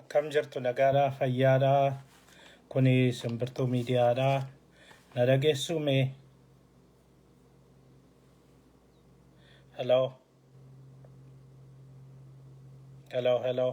Akkam jirtu nagaadhaa fayyaadhaa kuni simbirtuu miidiyaadhaa na dhageessuu mee hello hello hello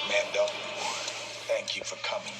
Mando, thank you for coming.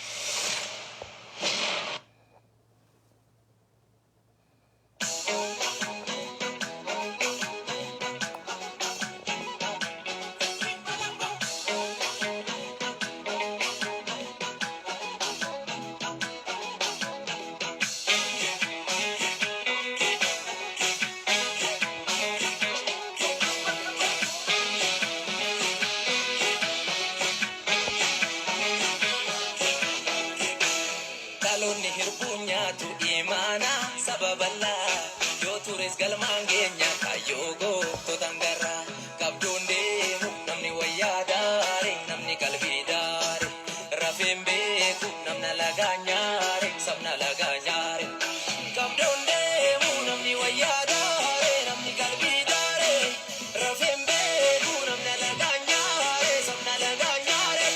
Dhaloonni hirbuu nyaatu imaana saba bal'aa yoo tures galmaan geenya kaayyoo goototaan garraa qabdoon deemu namni wayyaa daare namni qalbii daare rafeen beeku namna lagaa nyaare sabna lagaa nyaare qabdoon deemu namni wayyaa daare namni qalbii daare rafeen beeku namna lagaa nyaare sabna lagaa nyaare.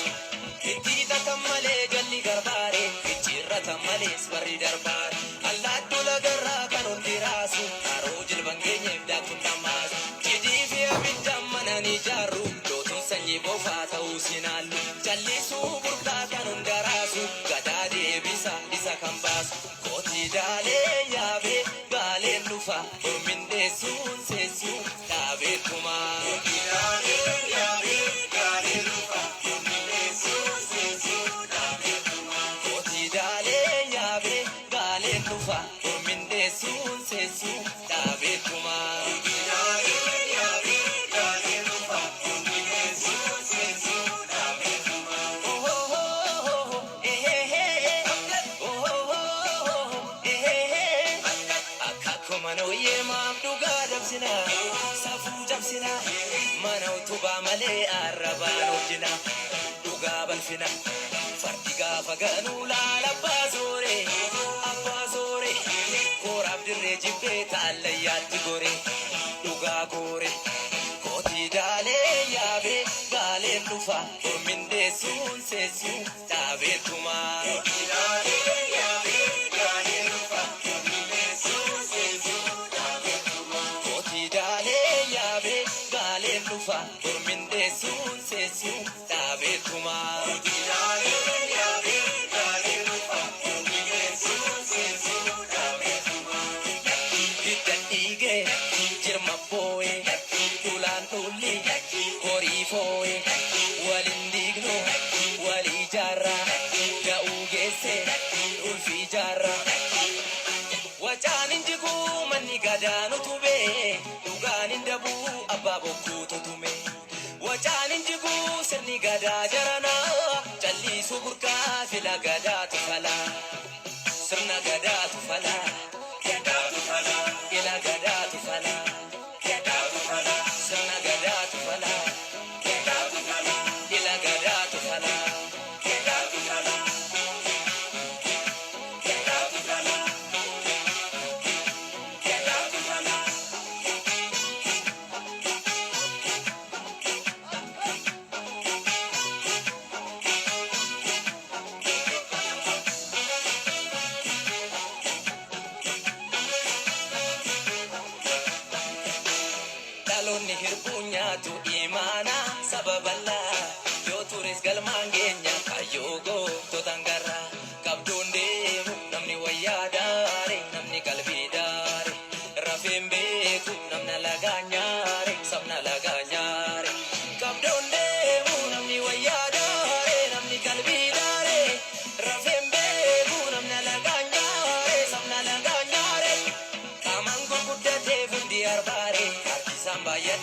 Itti takka malee jalli garbaare, icciirrata malees barri darbaare. Allaattuu lagarraa kan hundi raasu, haroo jilban keenyeef daaktuun dhammaasu. Cidii fi abiddaan mana ni ijaarru, lootuun sanyii bofaa ta'uu sinaallu. Jallisuu burqaa kan hunda raasu, gadaa deebisa isa kan baasu. Kootii daalee yaabee baaleen dhufa, ormindeessuun seessuu dhaabee tumaa. Kootii daalee yaabee baaleen dhufa. Kootii daalee yaabee baaleen dhufa ormindeessuun seessuu dhaabee tumaa. Akkuma nooyyee maaf dhugaa dabsina safuu cabsina mana utubaa malee arrabaan hojjina dhugaa balfina fardi gaafa ganuu laala abbaa soore abbaa soore kooraaf dirree jibbee taallayyaatti gore dhugaa goore kootii daalee yaabee baaleen dhufa ormindeessuun seessuu dhaabee tumaa. Kootii daalee yaabee baaleen dhufa ormindeessuun seessuu dhaabee tumaa. Kootii daalee yaabee baaleen dhufa ormindeessuun seessuu dhaabee tumaa. Kootii daalee yaabee baaleen dhufa ormindeessuun seessuu dhaabee tumaa. Hidda dhiigee jirma boo'ee dhulaan dhulli horii foo'ee waliin diignu walii ijaarraa da'uu geesse ulfi ijaarraa. Wacaan hin jiguu manni gadaan utubee dhugaan hin dabuu abbaa bokkuu tutume. Wacaan hin jiguu sirni gadaa jaranaa calliisuu burqaa fila gadaatu falaa. Sirna gadaatu falaa. Gadaatu falaa. Ila gadaatu falaa. Gadaatu falaa. Sirna gadaatu falaa. Gadaatu falaa. Ila gadaatu falaa. Gadaatu falaa. Gadaatu falaa. Gadaatu falaa.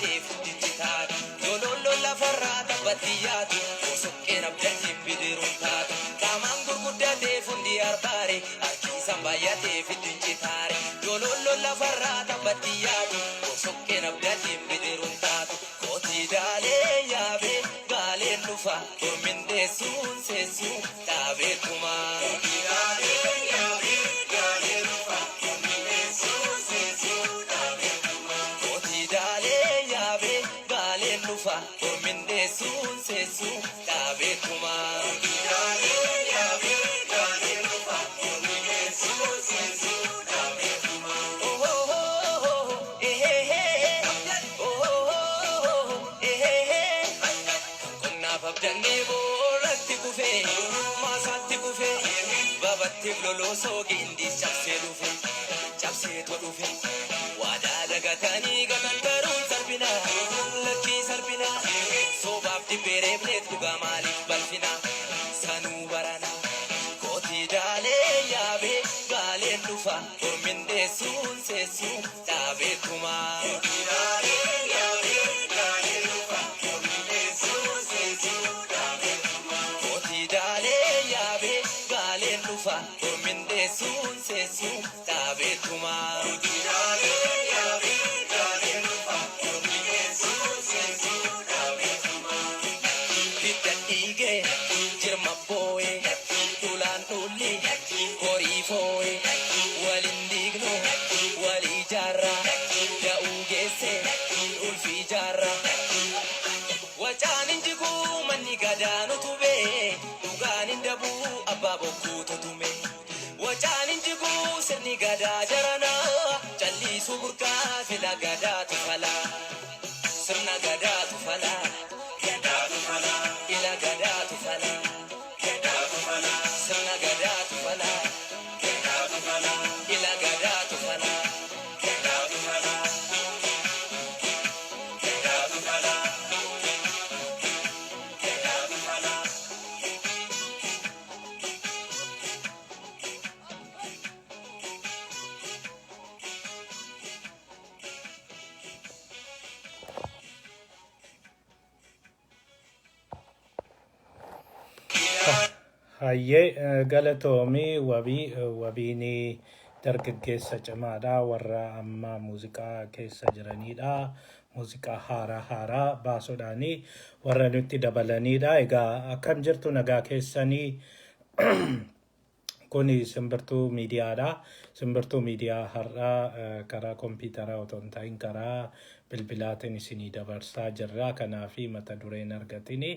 baay'ateef dijjitaadha. Yolollo lafarraa taphatti yaatu, soqqeen abdatiin bidiruun taatu. Qaamaan gurguddateef hundi arbaare, harkiisaan baay'ateef dijjitaare. Yolollo lafarraa taphatti yaatu, soqqeen abdatiin bidiruun taatu. Kootii daalee yaabee gaaleen dhufa, gormindeessuun seessuu dhaabeetuma. Kootii daalee yaabee gaaleen dhufa, gormindeessuun seessuu dhaabeetuma. Kootii daalee yaabee gaaleen dhufa, gormindeessuun seessuu dhaabeetuma. Kootii daalee yaabee gaaleen dhufa, gormindeessuun seessuu dhaabeetuma. Oh, eh, oh, eh, Qonnaaf abdannee boorratti kufee, maasaatti kufee, babatteef loloosoo geendiis cabsee dhufe, cabseetu dhufe. Waadaa dagatanii gatantaruun salphina, lakkii salphina. Sobaaf dibbee reebneet dhugaa maaliif balfina, sanuu barana. Kootii daalee yaabee gaaleen dhufa, gormindeessuun seessuu dhaabeetuma. Kootii daalee yaabee gaaleen dhufa, gormindeessuun seessuu dhaabeetuma. Kootii daalee yaabee gaaleen dhufa, gormindeessuun seessuu dhaabeetuma. Kootii daalee yaabee gaaleen dhufa, gormindeessuun seessuu dhaabeetuma. Hidda dhiigee jirma boo'ee dhulaan dhulli horii foo'ee waliin diignu walii jaarraa da'uu geesse ulfii jaarraa. Wacaan hin jiguu manni gadaanu tubee dhugaan hin dabuu abbaa bokkuu tutume. Wacaan hin jiguu sirni gadaa jaranaa calliisuu burqaa fila gadaatu falaa. Sirna gadaatu falaa. Gadaatu falaa. Ila gadaatu falaa. Gadaatu falaa. Sirna gadaatu falaa. Gadaatu falaa. Ila gadaatu falaa. Gadaatu falaa. Gadaatu falaa. Gadaatu falaa. Hayyee, galatoomii Wabii. Wabiin dargaggeessa cimaadha, warra amma muuziqaa keessa jiranidha. Muuziqaa haaraa haaraa baasuudhaani warra nutti dabalanidha. Egaa akkam jirtu? Nagaa keessanii? Kuni Simbirtuu Miidiyaadha. Simbirtuu Miidiyaa har'aa karaa kompiitaraa otoo hin ta'in karaa bilbilaatiin isinii dabarsaa jirra. Kanaafi mata dureen argatini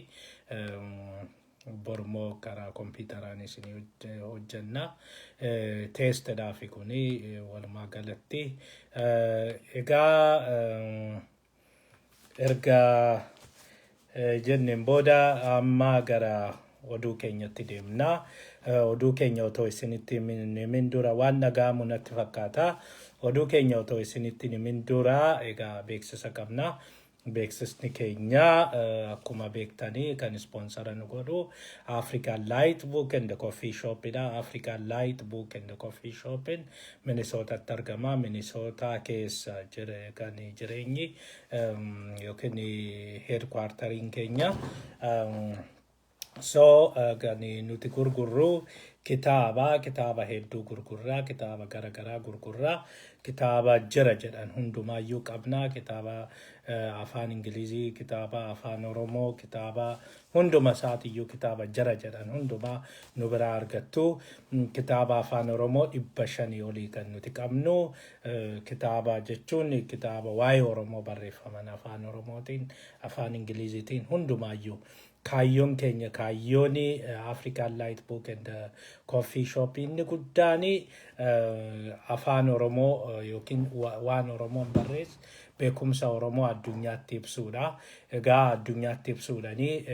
bormoo karaa kompiitaraan isinii hojjenna. Teestedhaafi kuni walumaa galatti. Egaa erga jenneen booda amma gara oduu keenyatti deemna. Oduu keenya otoo isinitti hin himin dura waan dhaga'amu natti fakkaata. Oduu keenya otoo isinitti hin himin dura egaa beeksisa qabna. Beeksisni keenya akkuma beektanii kan sponsor nu godhu African Light Book and Coffee Shopidha. African Light Book and Coffee Shopin Minnesotatti argama. Minnesota keessa kan jireenyi yookiin headquarteriin keenya. So kan nuti gurgurru kitaaba, kitaaba hedduu gurgurraa, kitaaba garaagaraa gurgurraa, kitaaba jira jedhan hundumaayyuu qabna, kitaaba afaan Ingilizii, kitaaba afaan Oromoo, kitaaba hunduma isaatiyyuu, kitaaba jira jedhan hundumaa nu biraa argattu. Kitaaba afaan Oromoo 500 olii kan nuti qabnu. Kitaaba jechuun kitaaba waa'ee Oromoo barreeffaman afaan Oromootiin, afaan Ingiliziitiin hundumaayyuu. Kaayyoon keenya, kaayyoon African Light Book and Coffee Shop inni guddaan afaan Oromoo yookiin waan Oromoon barreesse, beekumsa Oromoo addunyaatti ibsuudha. Egaa addunyaatti ibsuudhanii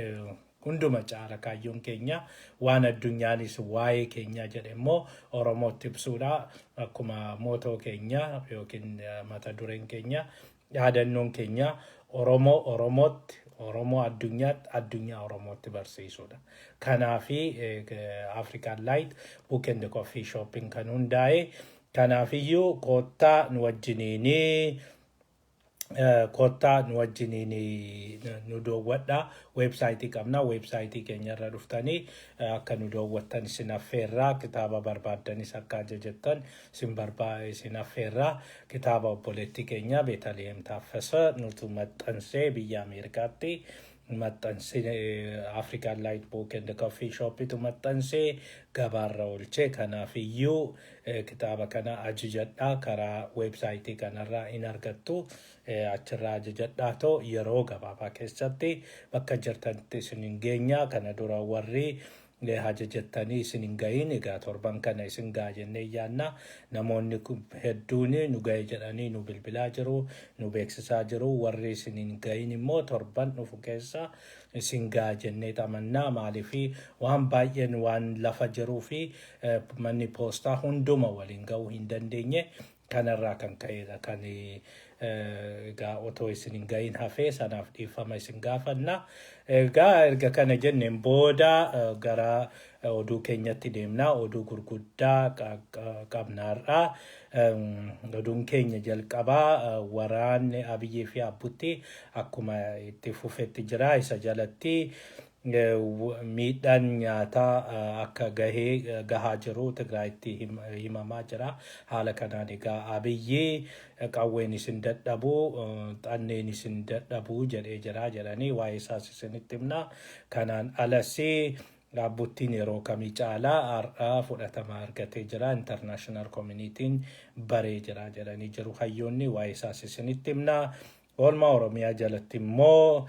hunduma caala kaayyoon keenya waan addunyaanis waa'ee keenya jedhe immoo Oromootti ibsuudha. Akkuma motto keenya yookiin mata dureen keenya, yaadannoon keenya, Oromoo Oromootti, Oromoo addunyaatti, addunyaa Oromootti barsiisuudha. Kanaafi African Light Book and Coffee Shopping kan hundaa'e. Kanaafiyyuu koottaa nu wajjiniinii. Kottaa nu wajjiniin nu daawwadha. Weebsaayitii qabna. Weebsaayitii keenya irra dhuftanii akka nu daawwattan isin affeerraa. Kitaaba barbaaddanis akka ajajattan isin isin affeerraa. Kitaaba obboleettii keenya Beetaliheem Taaffasa nutu maxxansee biyya Ameerikaatti maxxansee, African Light Book and Coffee Shopitu maxxansee gabaarra oolchee. Kanaaf iyyuu kitaaba kana ajajadhaa, karaa weebsaayitii kanarraa in argattu. Achirraa ajajadhaa too yeroo gabaabaa keessatti bakka jirtanitti isin hin geenya. Kana dura warri ajajattanii isin hin gahin, egaa torban kana isin gaha jennee yaanna. Namoonni hedduun nu gahe jedhanii nu bilbilaa jiru, nu beeksisaa jiru. Warri isin hin gahin immoo torban dhufu keessa isin gaha jennee amannaa. Maaliifi waan baay'een waan lafa jiruu fi manni poostaa hunduma waliin gahuu hin dandeenye. Kanarraa kan ka'edha kan egaa otoo isin hin gahin hafee, sanaaf dhiifama isin gaafanna. Egaa erga kana jenneen booda gara oduu keenyatti deemna. Oduu gurguddaa qabnaarraa. Oduun keenya jalqabaa waraanni Abiyyii fi Abbutti akkuma itti fufetti jira. Isa jalatti miidhaan nyaataa akka gahee gahaa jiru Tigraayitti himamaa jira. Haala kanaan egaa Abiyyi qawween isin dadhabu, xanneen isin dadhabu jedhee jira jedhanii, waa'ee isaas isinitti himna. Kanaan alas dhaabbuttiin yeroo kamii caalaa har'aa fudhatama argatee jira. International communityn baree jira jedhanii jiru hayyoonni, waa'ee isaas isinitti himna. Oolmaa Oromiyaa jalatti immoo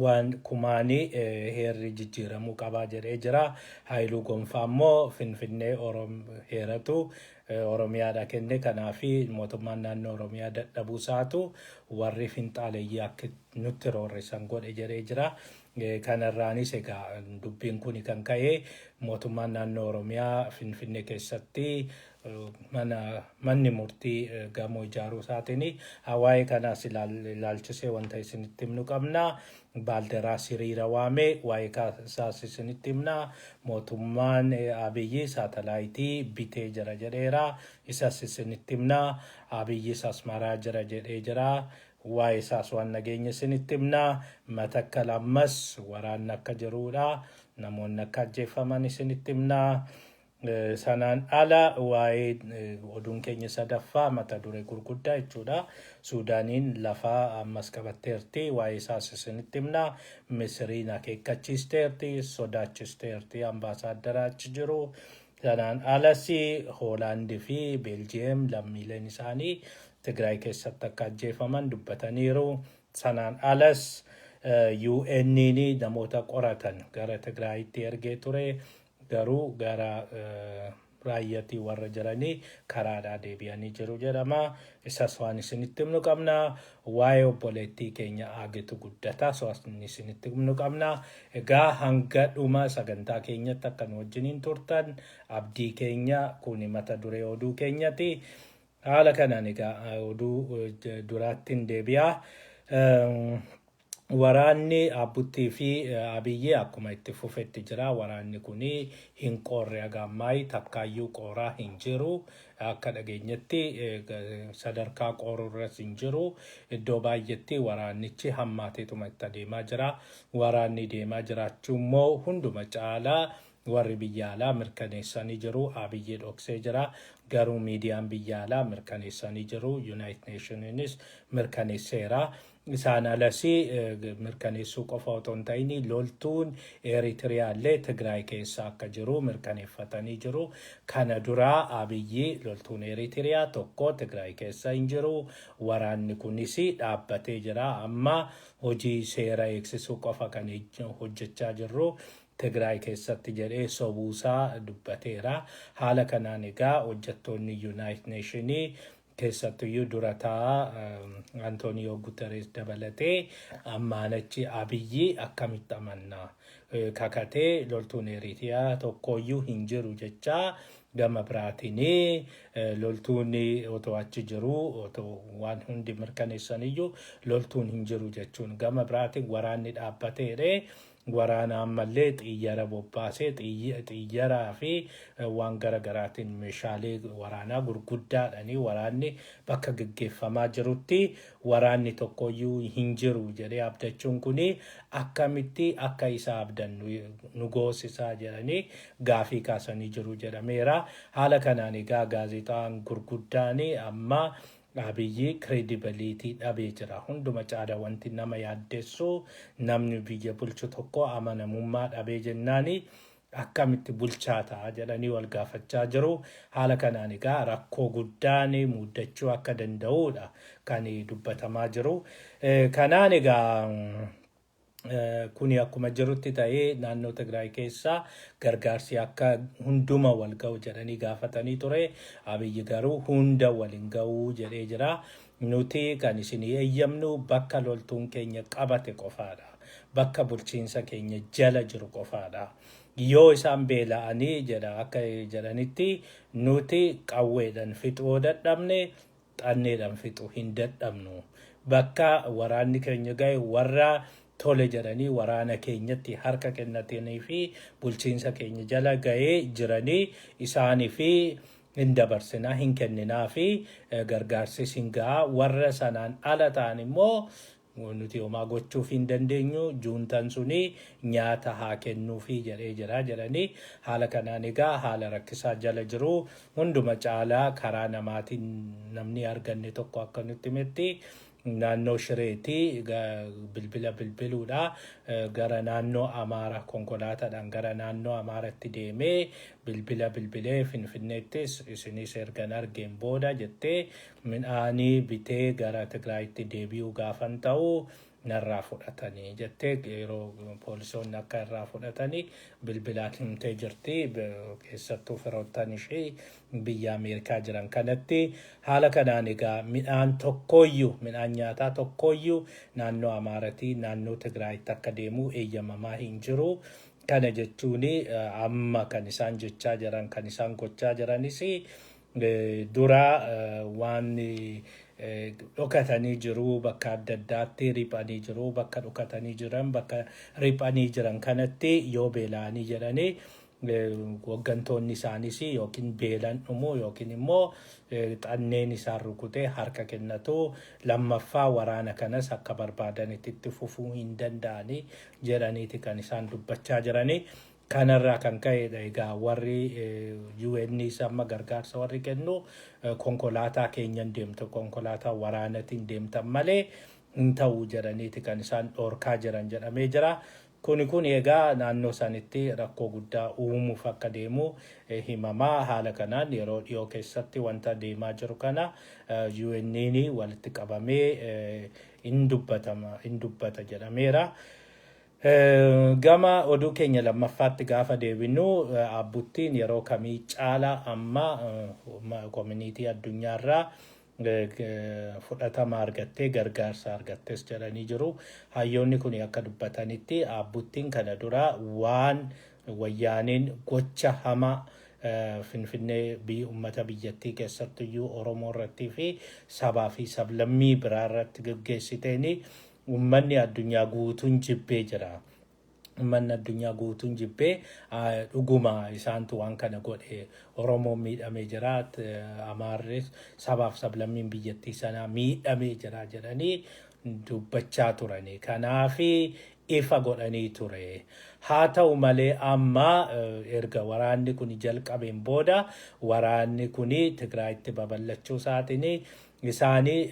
waan kumaanii heerri jijjiiramuu qabaa jedhee jira. Haayiluu Gonfaa immoo Finfinnee heeratu Oromiyaadha kenne, kanaafi mootummaan naannoo Oromiyaa dadhabuu isaatu warri finxaaleeyyii akka nutti roorrisan godhe jedhee jira. Kanarraanis egaa dubbiin kun kan ka'e mootummaan naannoo Oromiyaa Finfinnee keessatti mana manni murtii gamoo ijaaruu isaatiin. Waa'ee kanaas ilaalchisee wanta isinitti himnu qabna. Baalderaas hiriira waame, waa'ee isaas isinitti himna. Mootummaan Abiyyi saatalaayitii bitee jira jedheera. Isas isinitti himna. Abiyyis Asmaraa jira jedhee jira. Waa'ee isaas waan nageenya isinitti himna. Matakkal ammas waraanni akka jirudha. Namoonni akka ajjeefaman isinitti himna. Sanaan ala waa'ee oduun keenya sadaffaa mata duree gurguddaa jechuudha. Suudaaniin lafaa ammas qabatteerti. Waa'ee isaas isinitti himna. Misiriin akeekkachiisteerti, sodaachisteerti ambaasaaddara achi jiru. Sanaan alas Hoolaandii fi Beeljiyeem lammiileen isaanii Tigraay keessatti akka ajjeefaman dubbataniiru. Sanaan alas UN'n namoota qoratan gara Tigraayitti ergee ture. Garuu gara raayyaatti warra jiranii karaadhaa deebi'anii jiru jedhama. Isas waan isinitti himnu qabna. Waa'ee obboleettii keenya Aagitu Guddataa waan isinitti himnu qabna. Egaa hanga dhuma sagantaa keenyatti akka nu wajjiniin turtan abdii keenya. Kuni mata duree oduu keenyati. Haala kanaan egaa oduu duraattiin deebi'a. Waraanni Abbuttii fi Abiyyi akkuma itti fufetti jira. Waraanni kun hin qoorre, haga ammaa takkaayyuu qooraa hin jiru. Akka dhageenyetti sadarkaa qoorurras hin jiru. Iddoo baay'eetti waraannichi hammaateetuma itti adeemaa jira. Waraanni deemaa jiraachuu immoo hunduma caalaa warri biyya alaa mirkaneessanii jiru. Abiyyi dhoksee jira. Garuu miidiyaan biyya alaa mirkaneessanii jiru. United Nationinis mirkaneesseera. Isaan alas mirkaneessuu qofa otoo hin ta'in loltuun Eritiriyaallee Tigraay keessa akka jiru mirkaneeffatanii jiru. Kana duraa Abiyyi loltuun Eritiriyaa tokko Tigraay keessa hin jiru. Waraanni kunis dhaabbatee jira. Amma hojii seera eegsisuu qofa kan hojjechaa jirru Tigraay keessatti jedhee sobuusaa dubbateera. Haala kanaan egaa hojjettoonni United Nationii, keessattuyyuu dura taa'aa Antooniyoo Guterres dabalatee, ammaan achi Abiyyi akkamitti amannaa? Kakatee loltuun Eritiriyaa tokkoyyuu hin jiru jechaa, gama biraatiin loltuun otoo achi jiru, otoo waan hundi mirkaneessaniyyuu loltuun hin jiru jechuun, gama biraatiin waraanni dhaabbateedhe. Waraana ammallee xiyyara bobbaasee, xiyyaraa fi waan gara garaatiin, meeshaalee waraanaa gurguddaadhanii waraanni bakka geggeeffamaa jirutti waraanni tokkoyyuu hin jiru jedhee abdachuun kuni akkamitti akka isa abdannu nu goosisaa jedhanii gaafii kaasanii jiru jedhameera. Haala kanaan egaa gaazexaan gurguddaan amma Abiyyi credibility dhabee jira. Hunduma caala wanti nama yaaddessu, namni biyya bulchu tokko amanamummaa dhabee jennaani akkamitti bulchaa ta'a jedhanii wal gaafachaa jiru. Haala kanaan egaa rakkoo guddaan muddachuu akka danda'udha kan dubbatamaa jiru. Kanaan egaa kuni akkuma jirutti ta'ee, naannoo Tigraay keessaa gargaarsi akka hunduma wal ga'u jedhanii gaafatanii ture. Abiyyi garuu hunda waliin ga'uu jedhee jira. Nuti kan isinii eeyyamnu bakka loltuun keenya qabate qofaadha. Bakka bulchiinsa keenya jala jiru qofaadha. Yoo isaan beela'anii jedha, akka jedhanitti, nuti qawweedhaan fixuu dadhabne, xanneedhaan fixuu hin dadhabnu. Bakka waraanni keenya ga'e, warra tole jedhanii waraana keenyatti harka kennatanii fi bulchiinsa keenya jala ga'ee jiranii isaanii fi hin dabarsinaa, hin kenninaa fi gargaarsis hin ga'a. Warra sanaan ala ta'an immoo nuti homaa gochuuf hin dandeenyu, juuntaan suni nyaata haa kennuufi jedhee jira jedhanii. Haala kanaan egaa haala rakkisaa jala jiru. Hunduma caalaa karaa namaatiin namni arganne tokko akka nutti himetti, naannoo Shireetii bilbila bilbiluudha gara naannoo Amaara, konkolaataadhaan gara naannoo Amaaratti deemee bilbila bilbilee, Finfinneettis isinis ergan argeen booda jettee, midhaanii bitee gara Tigraayitti deebi'uu gaafan ta'u narraa fudhatanii jettee, yeroo poolisoonni akka irraa fudhatanii bilbilaan himtee jirti. Keessattuu firoottan ishee biyya Ameerikaa jiran kanatti. Haala kanaan egaa midhaan tokkooyyuu, midhaan nyaataa tokkooyyuu naannoo Amaaratii naannoo Tigraayitti akka deemu eeyyamamaa hin jiru. Kana jechuun amma kan isaan jechaa jiran, kan isaan gochaa jiranis, dura waan dhokatanii jiru, bakka adda addaatti riphanii jiru. Bakka dhokatanii jiran, bakka riphanii jiran kanatti yoo beela'anii jedhanii, hooggantoonni isaaniis yookiin beelan dhumu yookiin immoo xanneen isaan rukutee harka kennatu. Lammaffaa waraana kanas akka barbaadanitti itti fufuu hin danda'anii jedhaniiti kan isaan dubbachaa jiranii. Kanarraa kan ka'edha egaa warri UN amma gargaarsa warri kennu konkolaataa keenyan deemtu, konkolaataa waraanatiin deemtan malee hin ta'u jedhaniiti kan isaan dhoorkaa jiran jedhamee jira. Kuni kun egaa naannoo sanitti rakkoo guddaa uumuuf akka deemu himamaa. Haala kanaan yeroo dhiyoo keessatti wanta deemaa jiru kana UN'n walitti qabamee hin dubbatama, hin dubbata jedhameera. Gama oduu keenya lammaffaatti gaafa deebinu, abbuttiin yeroo kamii caalaa amma community addunyaarraa fudhatama argattee, gargaarsa argattes jedhanii jiru. Hayyoonni kun akka dubbatanitti, abbuttiin kana dura waan wayyaaniin gocha hamaa Finfinnee uummata biyyattii, keessattuyyuu Oromoo irrattii fi sabaa fi sablammii biraa irratti gaggeessiteeni uummanni addunyaa guutuun jibbee jira. Uummanni addunyaa guutuun jibbee, dhuguma isaantu waan kana godhe, Oromoon miidhamee jira, Amaarris sabaaf sablammiin biyyattii sanaa miidhamee jira jedhanii dubbachaa turani. Kanaafi ifa godhanii ture. Haa ta'u malee amma erga waraanni kun jalqabeen booda, waraanni kun Tigraayitti babal'achuu isaatiin, isaanii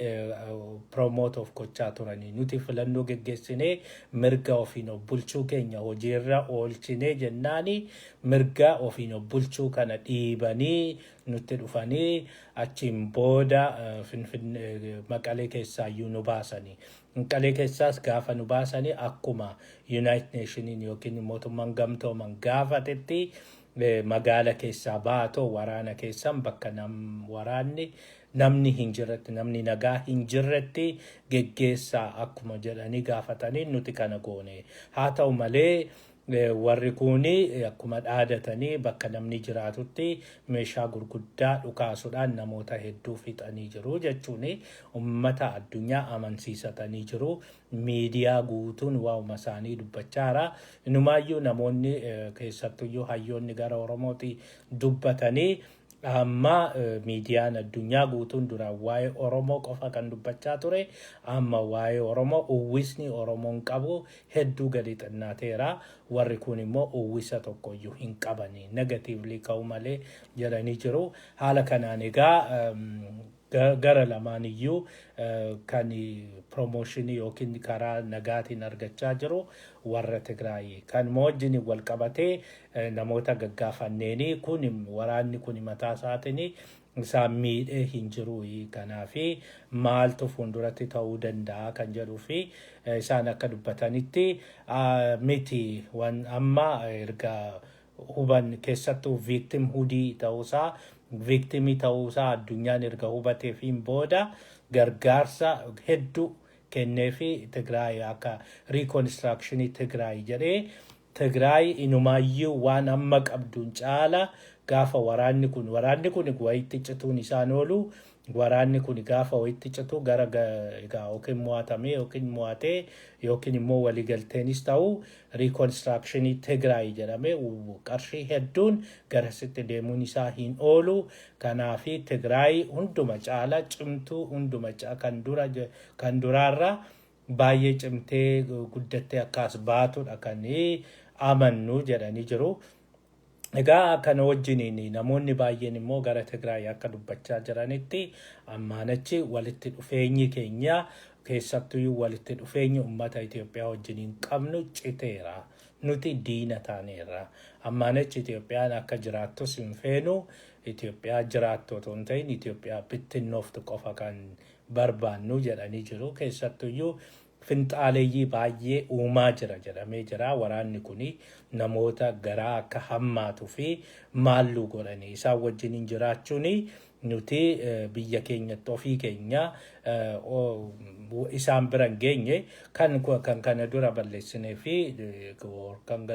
promote of gochaa turanii, nuti filannoo geggeessinee mirga ofiin of bulchuu keenya hojiirra oolchinee jennaani, mirga ofiin of bulchuu kana dhiibanii nutti dhufanii, achiin booda Finfinnee, Maqalee keessaayyuu nu baasanii. Maqalee keessaas gaafa nu baasanii, akkuma United Nationiin yookiin mootummaan gamtooman gaafatetti, magaala keessaa baatoo waraana keessan bakka nam waraanni namni hin jirretti, namni nagaa hin jirretti geggeessaa akkuma jedhanii gaafatanii, nuti kana goone. Haa ta'u malee Warri kun akkuma dhaadatanii bakka namni jiraatutti meeshaa gurguddaa dhukaasuudhaan namoota hedduu fixanii jiru jechuun uummata addunyaa amansiisatanii jiru. Miidiyaa guutuun waa'uma isaanii dubbachaara. Inumaayyuu namoonni, keessattuyyuu hayyoonni gara Oromooti dubbatanii, amma miidiyaan addunyaa guutuun duraan waa'ee Oromoo qofa kan dubbachaa ture, amma waa'ee Oromoo uwwisni Oromoon qabu hedduu gadi xinnaateera. Warri kun immoo uwwisa tokkoyyuu hin qabani, negatively ka'u malee jedhanii jiru. Haala kanaan egaa gara lamaan iyyuu kan promotion yookiin karaa nagaatiin argachaa jiru warra Tigraay. Kan wajjin wal qabatee namoota gaggaafanneeni, kun waraanni kun mataa isaatiin isaan miidhee hin jiru. Kanaafi maaltu fuulduratti ta'uu danda'a kan jedhuu fi isaan akka dubbatanitti miti, waan amma erga huban, keessattuu victimhood ta'uusaa, victim ta'uusaa addunyaan erga hubateefiin booda gargaarsa hedduu kenneefi. Tigraay akka reconstruction Tigraay jedhee, Tigraay inumaayyuu waan amma qabduun caala gaafa waraanni kun wayitti cituun isaan oolu, waraanni kun gaafa wayitti citu gara egaa yookiin mo'atamee yookiin mo'atee yookiin immoo waliigalteenis ta'u, reconstruction Tigraay jedhamee qarshii hedduun garasitti deemuun isaa hin oolu. Kanaafi Tigraay hunduma caala cimtuu, hunduma kan dura kan duraarra baay'ee cimtee guddattee akkas baatudha kan amannu jedhanii jiru. Egaa kana wajjiniin namoonni baay'een immoo gara Tigraay akka dubbachaa jiranitti, ammaan achi walitti dhufeenyi keenya, keessattuu walitti dhufeenyi uummata Itoophiyaa wajjiniin qabnu citeera. Nuti diina taaneerra. Ammaan achi Itoophiyaan akka jiraattus hin feenu. Itoophiyaa jiraattu otoo hin ta'in Itoophiyaa bittinnooftu qofa kan barbaannu jedhanii jiru. Keessattuyyuu finxaaleeyyii baay'ee uumaa jira jedhamee jira. Waraanni kun namoota garaa akka hammaatuu fi maalluu godhanii isaan wajjiniin jiraachuun nuti biyya keenyatti ofii keenya isaan bira hin geenye, kan kana dura balleessinee fi kan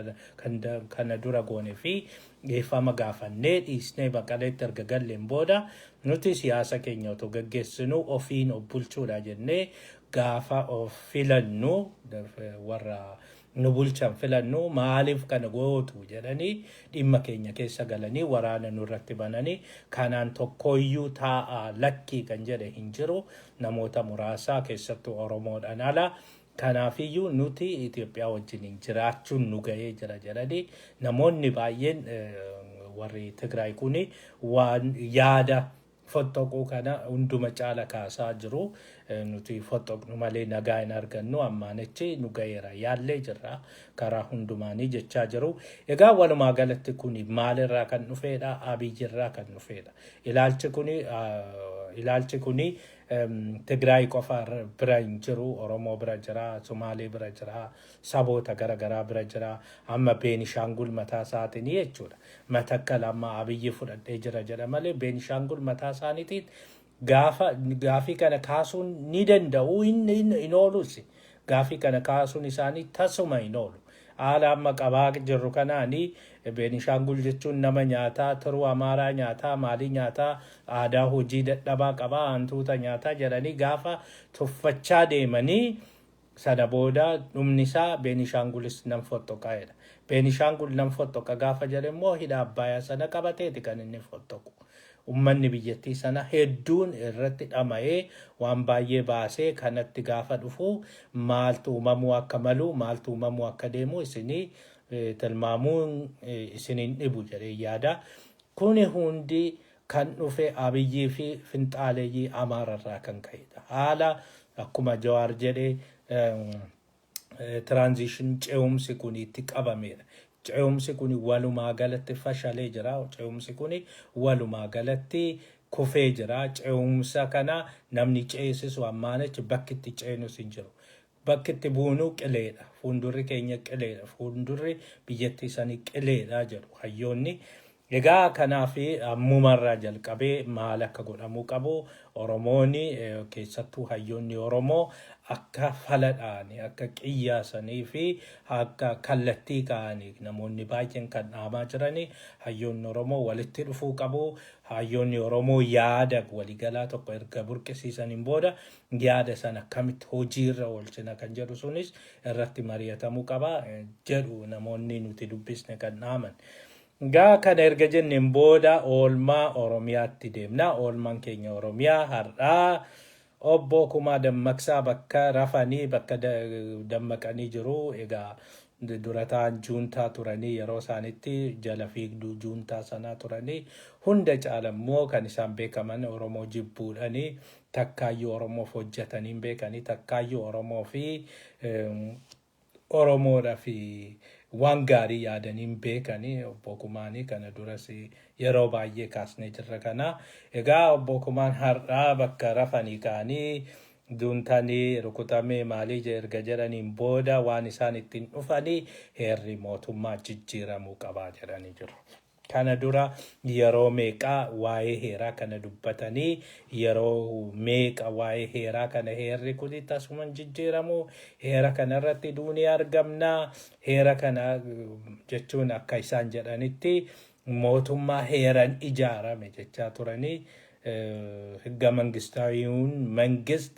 kana dura goonee fi dhiifama gaafannee dhiisnee Maqaleetti erga galleen booda nuti siyaasa keenya otoo gaggeessinu ofiin of bulchuudha jennee gaafa of filannu, warra nu bulchan filannu, maaliif kana gootu jedhanii dhimma keenya keessa galanii waraana nurratti bananii, kanaan tokkoyyuu taa'a lakkii kan jedhe hin jiru, namoota muraasaa keessattuu Oromoodhaan ala. Kanaafiyyuu nuti Itoophiyaa wajjin jiraachuun nu gahee jira jedhanii namoonni baay'een warri Tigraay kuni waan yaada fottoquu kana hunduma caala kaasaa jiru. Nuti fottoqnu malee nagaa hin argannu, ammaan achi nu gaheera, yaallee jirra karaa hundumaanii jechaa jiru. Egaa walumaa galatti kuni maalirraa kan dhufeedha? Abiyyirraa kan dhufeedha. Ilaalchi kuni Tigraay qofa bira hin jiru, Oromoo bira jira, Sumaalee bira jira, saboota garaagaraa bira jira, amma Beenishaangul mataa isaatiin jechuudha. Matakkal amma Abiyyi fudhadhee jira jedha malee Beenishaangul mataa isaaniitiin gaafa gaafii kana kaasuun ni danda'u, hin oolus. Gaafii kana kaasuun isaanii tasuma hin oolu. Haala amma qabaa jirru kanaanii Beenishaangul jechuun nama nyaataa, turuu Amaaraa nyaataa, maalii nyaataa, aadaa hojii dadhabaa qabaa, hantuuta nyaataa jedhanii gaafa tuffachaa deemanii, sana booda dhumni isaa Beenishaangulis nan fottoqaa jedha. Beenishaangul nan fottoqa gaafa jedhe immoo hidha Abbayaa sana qabateeti kan inni fottoqu. Uummanni biyyattii sana hedduun irratti dhama'ee waan baay'ee baasee kanatti gaafa dhufu maaltu uumamuu akka malu, maaltu uumamuu akka deemu isinii tilmaamuun isiniin dhibu jedhee yaada. Kuni hundi kan dhufe Abiyyii fi finxaaleeyyii Amaararraa kan ka'edha. Haala akkuma Jawaar jedhee transition, ce'umsi kun itti qabamedha. Ce'umsi kun walumaa galatti fashalee jira. Ce'umsi kun walumaa galatti kufee jira. Ce'umsa kana namni ceesisu ammaan achi bakki itti ceenus hin jiru. Bakki itti buunu qileedha. Fuuldurri keenya qileedha. Fuuldurri biyyattii sanii qileedha jedhu hayyoonni. Egaa kanaaf ammumarraa jalqabee maal akka godhamuu qabu, Oromooni, keessattuu hayyoonni Oromoo, akka faladhaani, akka qiyyaasanii fi akka kallattii ka'anii namoonni baay'een kan dhaamaa jiranii, hayyoonni Oromoo walitti dhufuu qabu. Hayyoonni Oromoo yaada waliigalaa tokko erga burqisiisaniin booda, yaada sana akkamitti hojiirra oolchina kan jedhu sunis irratti mari'atamuu qaba jedhu namoonni nuti dubbisne kan dhaaman. Gaa kana erga jenneen booda oolmaa Oromiyaatti deemna. Oolmaan keenya Oromiyaa har'aa obbo Kumaa Dammaqsaa bakka rafanii bakka dammaqanii jiru. Egaa durataan juuntaa turanii, yeroo isaanitti jala fiigduu juuntaa sanaa turanii, hunda caalammoo kan isaan beekaman Oromoo jibbuudhanii. Takkaayyuu Oromoof hojjetanii hin beekanii, takkaayyuu Oromoo fi Oromoodhaa fi waan gaarii yaadanii hin beekanii obbo Kumaanii. Kana duras yeroo baay'ee kaasnee jirra kana. Egaa obbo Kumaan har'aa bakka rafanii ka'anii, juuntanii rukutamee maalii erga jedhaniin booda, waan isaan ittiin dhufanii heerri mootummaa jijjiiramuu qabaa jedhanii jiru. Kana dura yeroo meeqaa waa'ee heeraa kana dubbatanii, yeroo meeqa waa'ee heeraa kana, heerri kun tasuma hin jijjiiramu, heera kana irratti duunee argamna, heera kana jechuun akka isaan jedhanitti mootummaa heeran ijaarame jechaa turanii, ህገ መንግስታዊውን መንግስት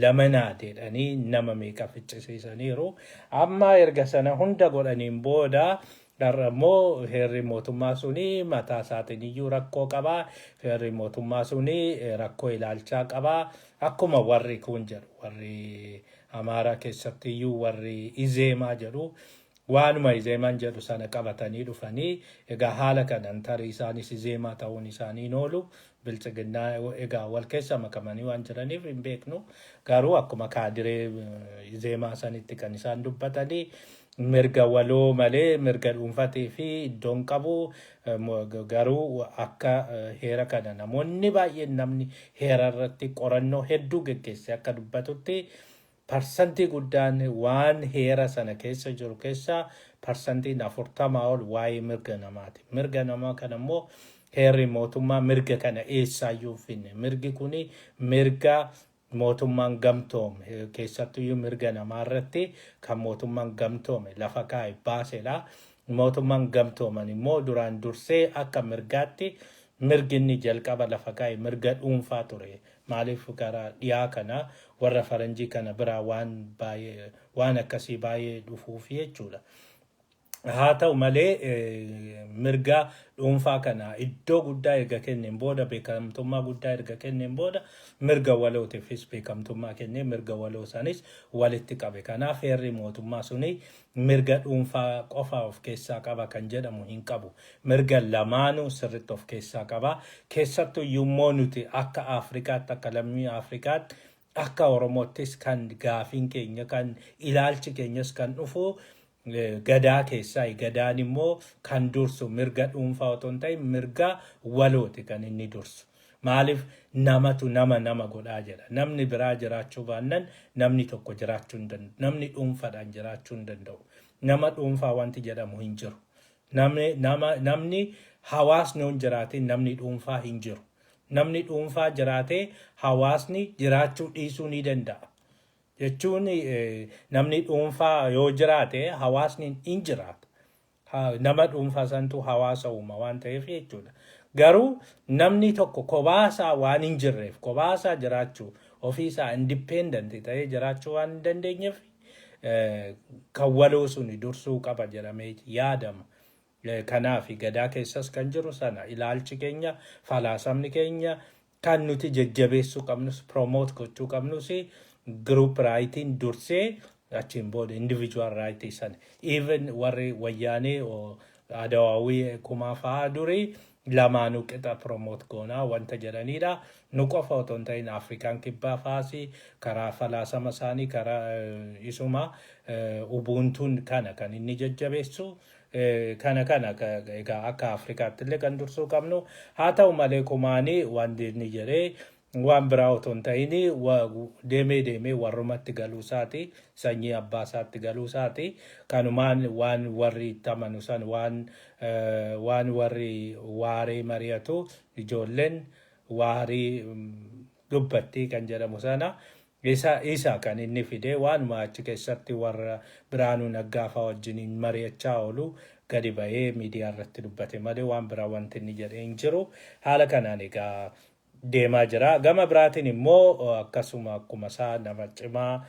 lamanaa jedhanii nama meeqa ficcisiisaniiru. Amma erga sana hunda godhaniin booda har'a immoo heerri mootummaa suni mataa isaatiin iyyuu rakkoo qaba. Heerri mootummaa suni rakkoo ilaalchaa qaba. Akkuma warri kun jedhu, warri Amaaraa keessatti iyyuu warri Izeemaa jedhu, waanuma Izeemaan jedhu sana qabatanii dhufanii. Egaa haala kanan tarii isaanis Izeemaa ta'uun isaanii hin oolu. Biltsiginnaa egaa wal keessa makamanii waan jiraniif hin beeknu. Garuu akkuma kaadiree Izeemaa sanitti kan isaan dubbatanii, mirga waloo malee mirga dhuunfatii fi iddoon qabu. Garuu akka heera kana namoonni baay'een, namni heera irratti qorannoo hedduu geggeesse akka dubbatutti, parsantii guddaan waan heera sana keessa jiru keessa parsantiin 40 ol waa'ee mirga namaati. Mirga namaa kana immoo heerri mootummaa mirga kana eessaayyuu hin finne. Mirgi kuni mirga mootummaan gamtoome, keessattuyyuu mirga namaa irratti kan mootummaan gamtoome lafa kaa'e baasedha. Mootummaan gamtooman immoo duraan dursee akka mirgaatti mirgi inni jalqaba lafa kaa'e mirga dhuunfaa ture. Maaliif gara dhiyaa kana warra faranjii kana biraa waan baay'ee waan akkasii baay'ee dhufuuf jechuudha. Haa ta'u malee, mirga dhuunfaa kana iddoo guddaa erga kenneen booda, beekamtummaa guddaa erga kenneen booda, mirga walootiifis beekamtummaa kennee mirga waloo sanis walitti qabe. Kanaaf heerri mootummaa suni mirga dhuunfaa qofa of keessaa qaba kan jedhamu hin qabu. Mirga lamaanuu sirriitti of keessaa qaba. Keessattuu immoo nuti akka Afrikaatti, akka lammii Afrikaatti, akka Oromoottis kan gaafiin keenya, kan ilaalchi keenyas kan dhufu gadaa keessaa. Gadaan immoo kan dursu mirga dhuunfaa otoo hin ta'in mirga walooti kan inni dursu. Maaliif namatu nama nama godhaa jedha. Namni biraa jiraachuu baannan namni tokko jiraachuu hin danda'u. Namni dhuunfaadhaan jiraachuu hin danda'u. Nama dhuunfaa wanti jedhamu hin jiru. Namni, nama, namni hawaasni hin jiraatin namni dhuunfaa hin jiru. Namni dhuunfaa jiraatee hawaasni jiraachuu dhiisuu ni danda'a. Jechuun namni dhuunfaa yoo jiraate hawaasni hin jiraata. Nama dhuunfaa santu hawaasa uuma waan ta'eef jechuudha. Garuu namni tokko kophaasaa waan hin jirreef, kophaasaa jiraachuu, ofiisaa independent ta'ee jiraachuu waan hin dandeenyeef, kan waloo suni dursuu qaba jedhamee yaadama. Kanaaf gadaa keessas kan jiru sana ilaalchi keenya, falaasamni keenya kan nuti jajjabeessuu qabnus, promote gochuu qabnus, group rightiin dursee achiin booda individual right sana. Even warri Wayyaanee Adawaawii Kumaa fa'aa durii lamaanuu qixa promote goonaa wanta jedhanidha. Nu qofa otoo hin ta'in Afrikaan Kibbaa fa'aas karaa falaasama isaanii, karaa isuma Ubuntuun kana kan inni jajjabeessu. Kana egaa akka Afrikaatti illee kan dursuu qabnu. Haa ta'u malee, Kumaanii wanti inni jedhee Waan biraa otoo hin ta'in deemee deemee warrumatti galuu isaati, sanyii abbaa isaatti galuu isaati. Kanumaan waan warri itti amanu san, waan warri waaree mari'atu, ijoolleen waarii dubbattii kan jedhamu sana isa kan inni fide. Waanuma achi keessatti warra Biraanuu Naggaa fa'aa wajjiniin mari'achaa oolu gadi ba'ee miidiyaa irratti dubbate malee waan biraa wanti inni jedhee hin jiru. Haala kanaan egaa deemaa jira. Gama biraatiin immoo akkasuma akkuma isaa nama cimaa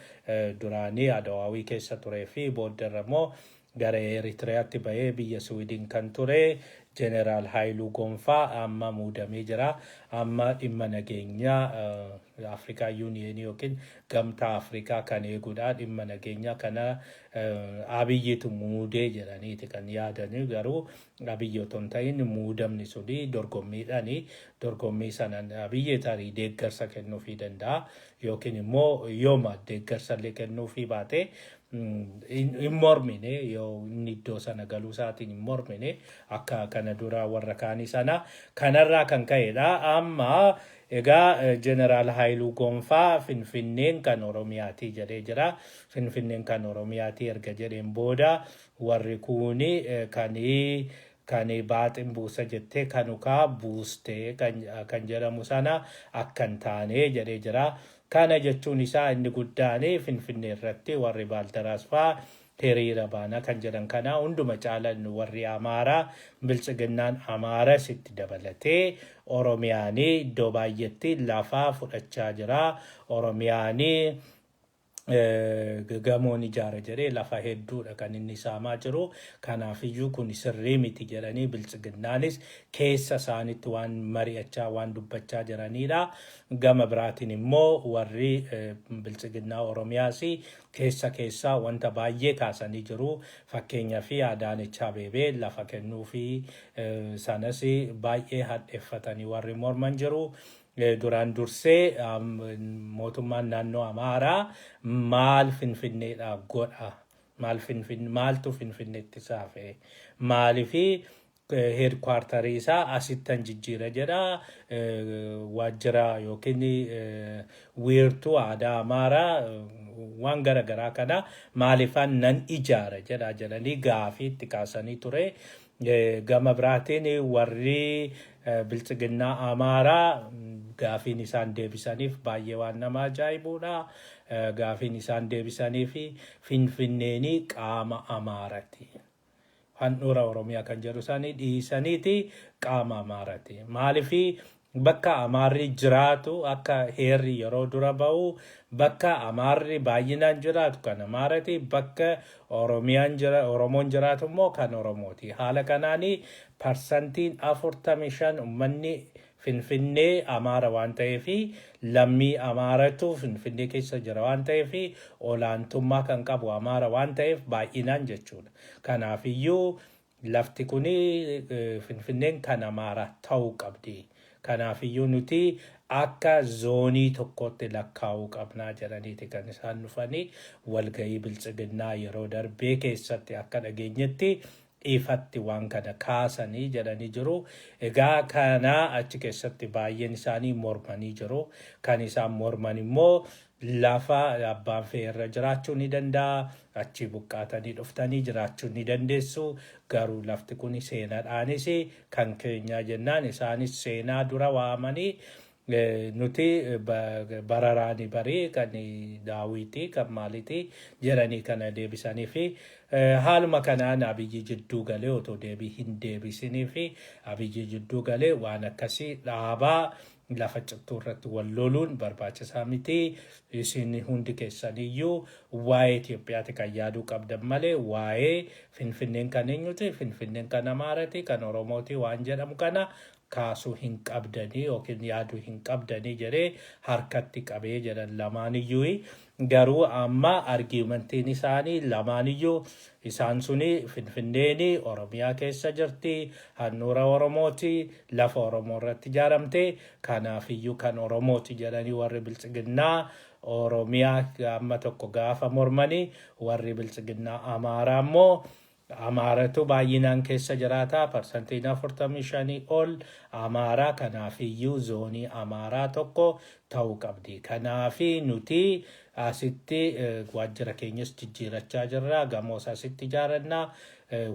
duraanii Adawaawii keessa turee fi booddarra immoo gara Eritiriyaatti bahee biyya Siwiidin kan ture Jeneraal Haayiluu Gonfaa amma muudamee jira. Amma dhimma nageenyaa Afrikaa Yuuniyeenii yookiin Gamtaa Afrikaa kan eegudha. Dhimma nageenyaa kana Abiyyitu muudee jedhaniiti kan yaadanii, garuu Abiyyi otoo hin ta'in muudamni suni dorgommiidhaani. Dorgommii sanaan Abiyyi tarii deeggarsa kennuufii danda'a yookiin immoo yooma deeggarsa illee kennuufii baate hin mormine, yoo inni iddoo sana galuu isaatiin hin mormine akka kana dura warra kaanii sana. Kanarraa kan ka'edha. Amma egaa Jeneraal Haayiluu Gonfaa Finfinneen kan Oromiyaatii jedhee jira. Finfinneen kan Oromiyaatii erga jedheen booda warri kuuni kan baaxin buusa jettee kanukaa buustee kan jedhamu sana akka hin taane jedhee jira. Kana jechuun isaa inni guddaan Finfinnee irratti warri Baaldaraas fa'aa hiriira baana kan jedhan kana hunduma caalan warri Amaaraa, Biltsiginnaan Amaaras itti dabalatee Oromiyaanii iddoo baay'eetti lafaa fudhachaa jira. Oromiyaanii gamoon ijaara jedhee lafa hedduudha kan inni saamaa jiru. Kanaafiyyuu kun sirrii miti jedhanii Biltsiginnaanis keessa isaanitti waan mari'achaa, waan dubbachaa jiranidha. Gama biraatiin immoo warri Biltsiginnaa Oromiyaas keessa keessaa wanta baay'ee kaasanii jiru. Fakkeenyaa fi Adaanech Abeebee lafa kennuu fi sanas baay'ee hadheeffatanii warri morman jiru. Duraan dursee mootummaan naannoo Amaaraa maal Finfinneedhaa godha? Maal Finfin maaltu Finfinneetti saafe? Maaliifi headquarterii isaa asittan jijjiira jedha? Waajjira yookiin wiirtuu aadaa Amaaraa waan gara garaa kana maaliifaan nan ijaara jedha jedhanii gaafii itti kaasanii ture. Gama biraatiin warri Biltsiginnaa Amaaraa gaafiin isaan deebisaniif baay'ee waan nama ajaa'ibudha. Gaafiin isaan deebisaniif Finfinneenii qaama Amaarati. Handhuura Oromiyaa kan jedhu isaanii dhiisaniiti qaama Amaarati. Maaliifi bakka Amaarri jiraatu, akka heerri yeroo dura bahu, bakka Amaarri baay'inaan jiraatu kan Amaarati, bakka Oromiyaan jira, Oromoon jiraatu immoo kan Oromooti. Haala kanaanii parsantiin 45 uummanni Finfinnee Amaara waan ta'eef, lammii Amaaratu Finfinnee keessa jira waan ta'eef, olaantummaa kan qabu Amaara waan ta'eef baay'inaan jechuudha. Kanaafiyyuu lafti kun, Finfinneen kan Amaaraa ta'uu qabdi. Kanaafiyyuu nuti akka zoonii tokkotti lakkaa'uu qabnaa jedhaniiti kan isaan dhufanii walgahii Biltsiginnaa yeroo darbee keessatti akka dhageenyetti ifatti waan kana kaasanii jedhanii jiru. Egaa kana achi keessatti baay'een isaanii mormanii jiru. Kan isaan morman immoo lafa abbaan fe'e irra jiraachuu ni danda'a. Achii buqqaatanii dhuftanii jiraachuu ni dandeessu. Garuu lafti kun seenaadhaanis kan keenyaa jennaan isaanis seenaa dura waamanii nuti bararaani barii kan Daawwitii kan maalitii jedhanii kana deebisanii fi haaluma kanaan Abiyyi jidduu galee otoo deebii hin deebisinii fi Abiyyi jidduu galee waan akkasii dhaabaa, lafa cittuu irratti wal loluun barbaachisaa miti. Isin hundi keessaniyyuu waa'ee Itoophiyaati kan yaaduu qabdan malee waa'ee Finfinneen kan eenyuti, Finfinneen kan Amaarati, kan Oromooti waan jedhamu kana kaasuu hin qabdanii yookiin yaaduu hin qabdanii jedhee harkatti qabee jedhan lamaaniyyuu. Garuu amma argumentiin isaanii lamaaniyyuu isaan suni Finfinneeni Oromiyaa keessa jirti, handhuura Oromooti, lafa Oromoo irratti ijaaramte, kanaafiyyuu kan Oromooti jedhanii warri Biltsiginnaa Oromiyaa amma tokko gaafa mormanii, warri Biltsiginnaa Amaaraa immoo Amaaratu baay'inaan keessa jiraata. Parsantiin 45 ol Amaaraa, kanaafiyyuu zoonii Amaaraa tokko ta'uu qabdi. Kanaafi nuti asitti waajjira keenyas jijjiirachaa jirra. Gamoos asitti ijaarannaa.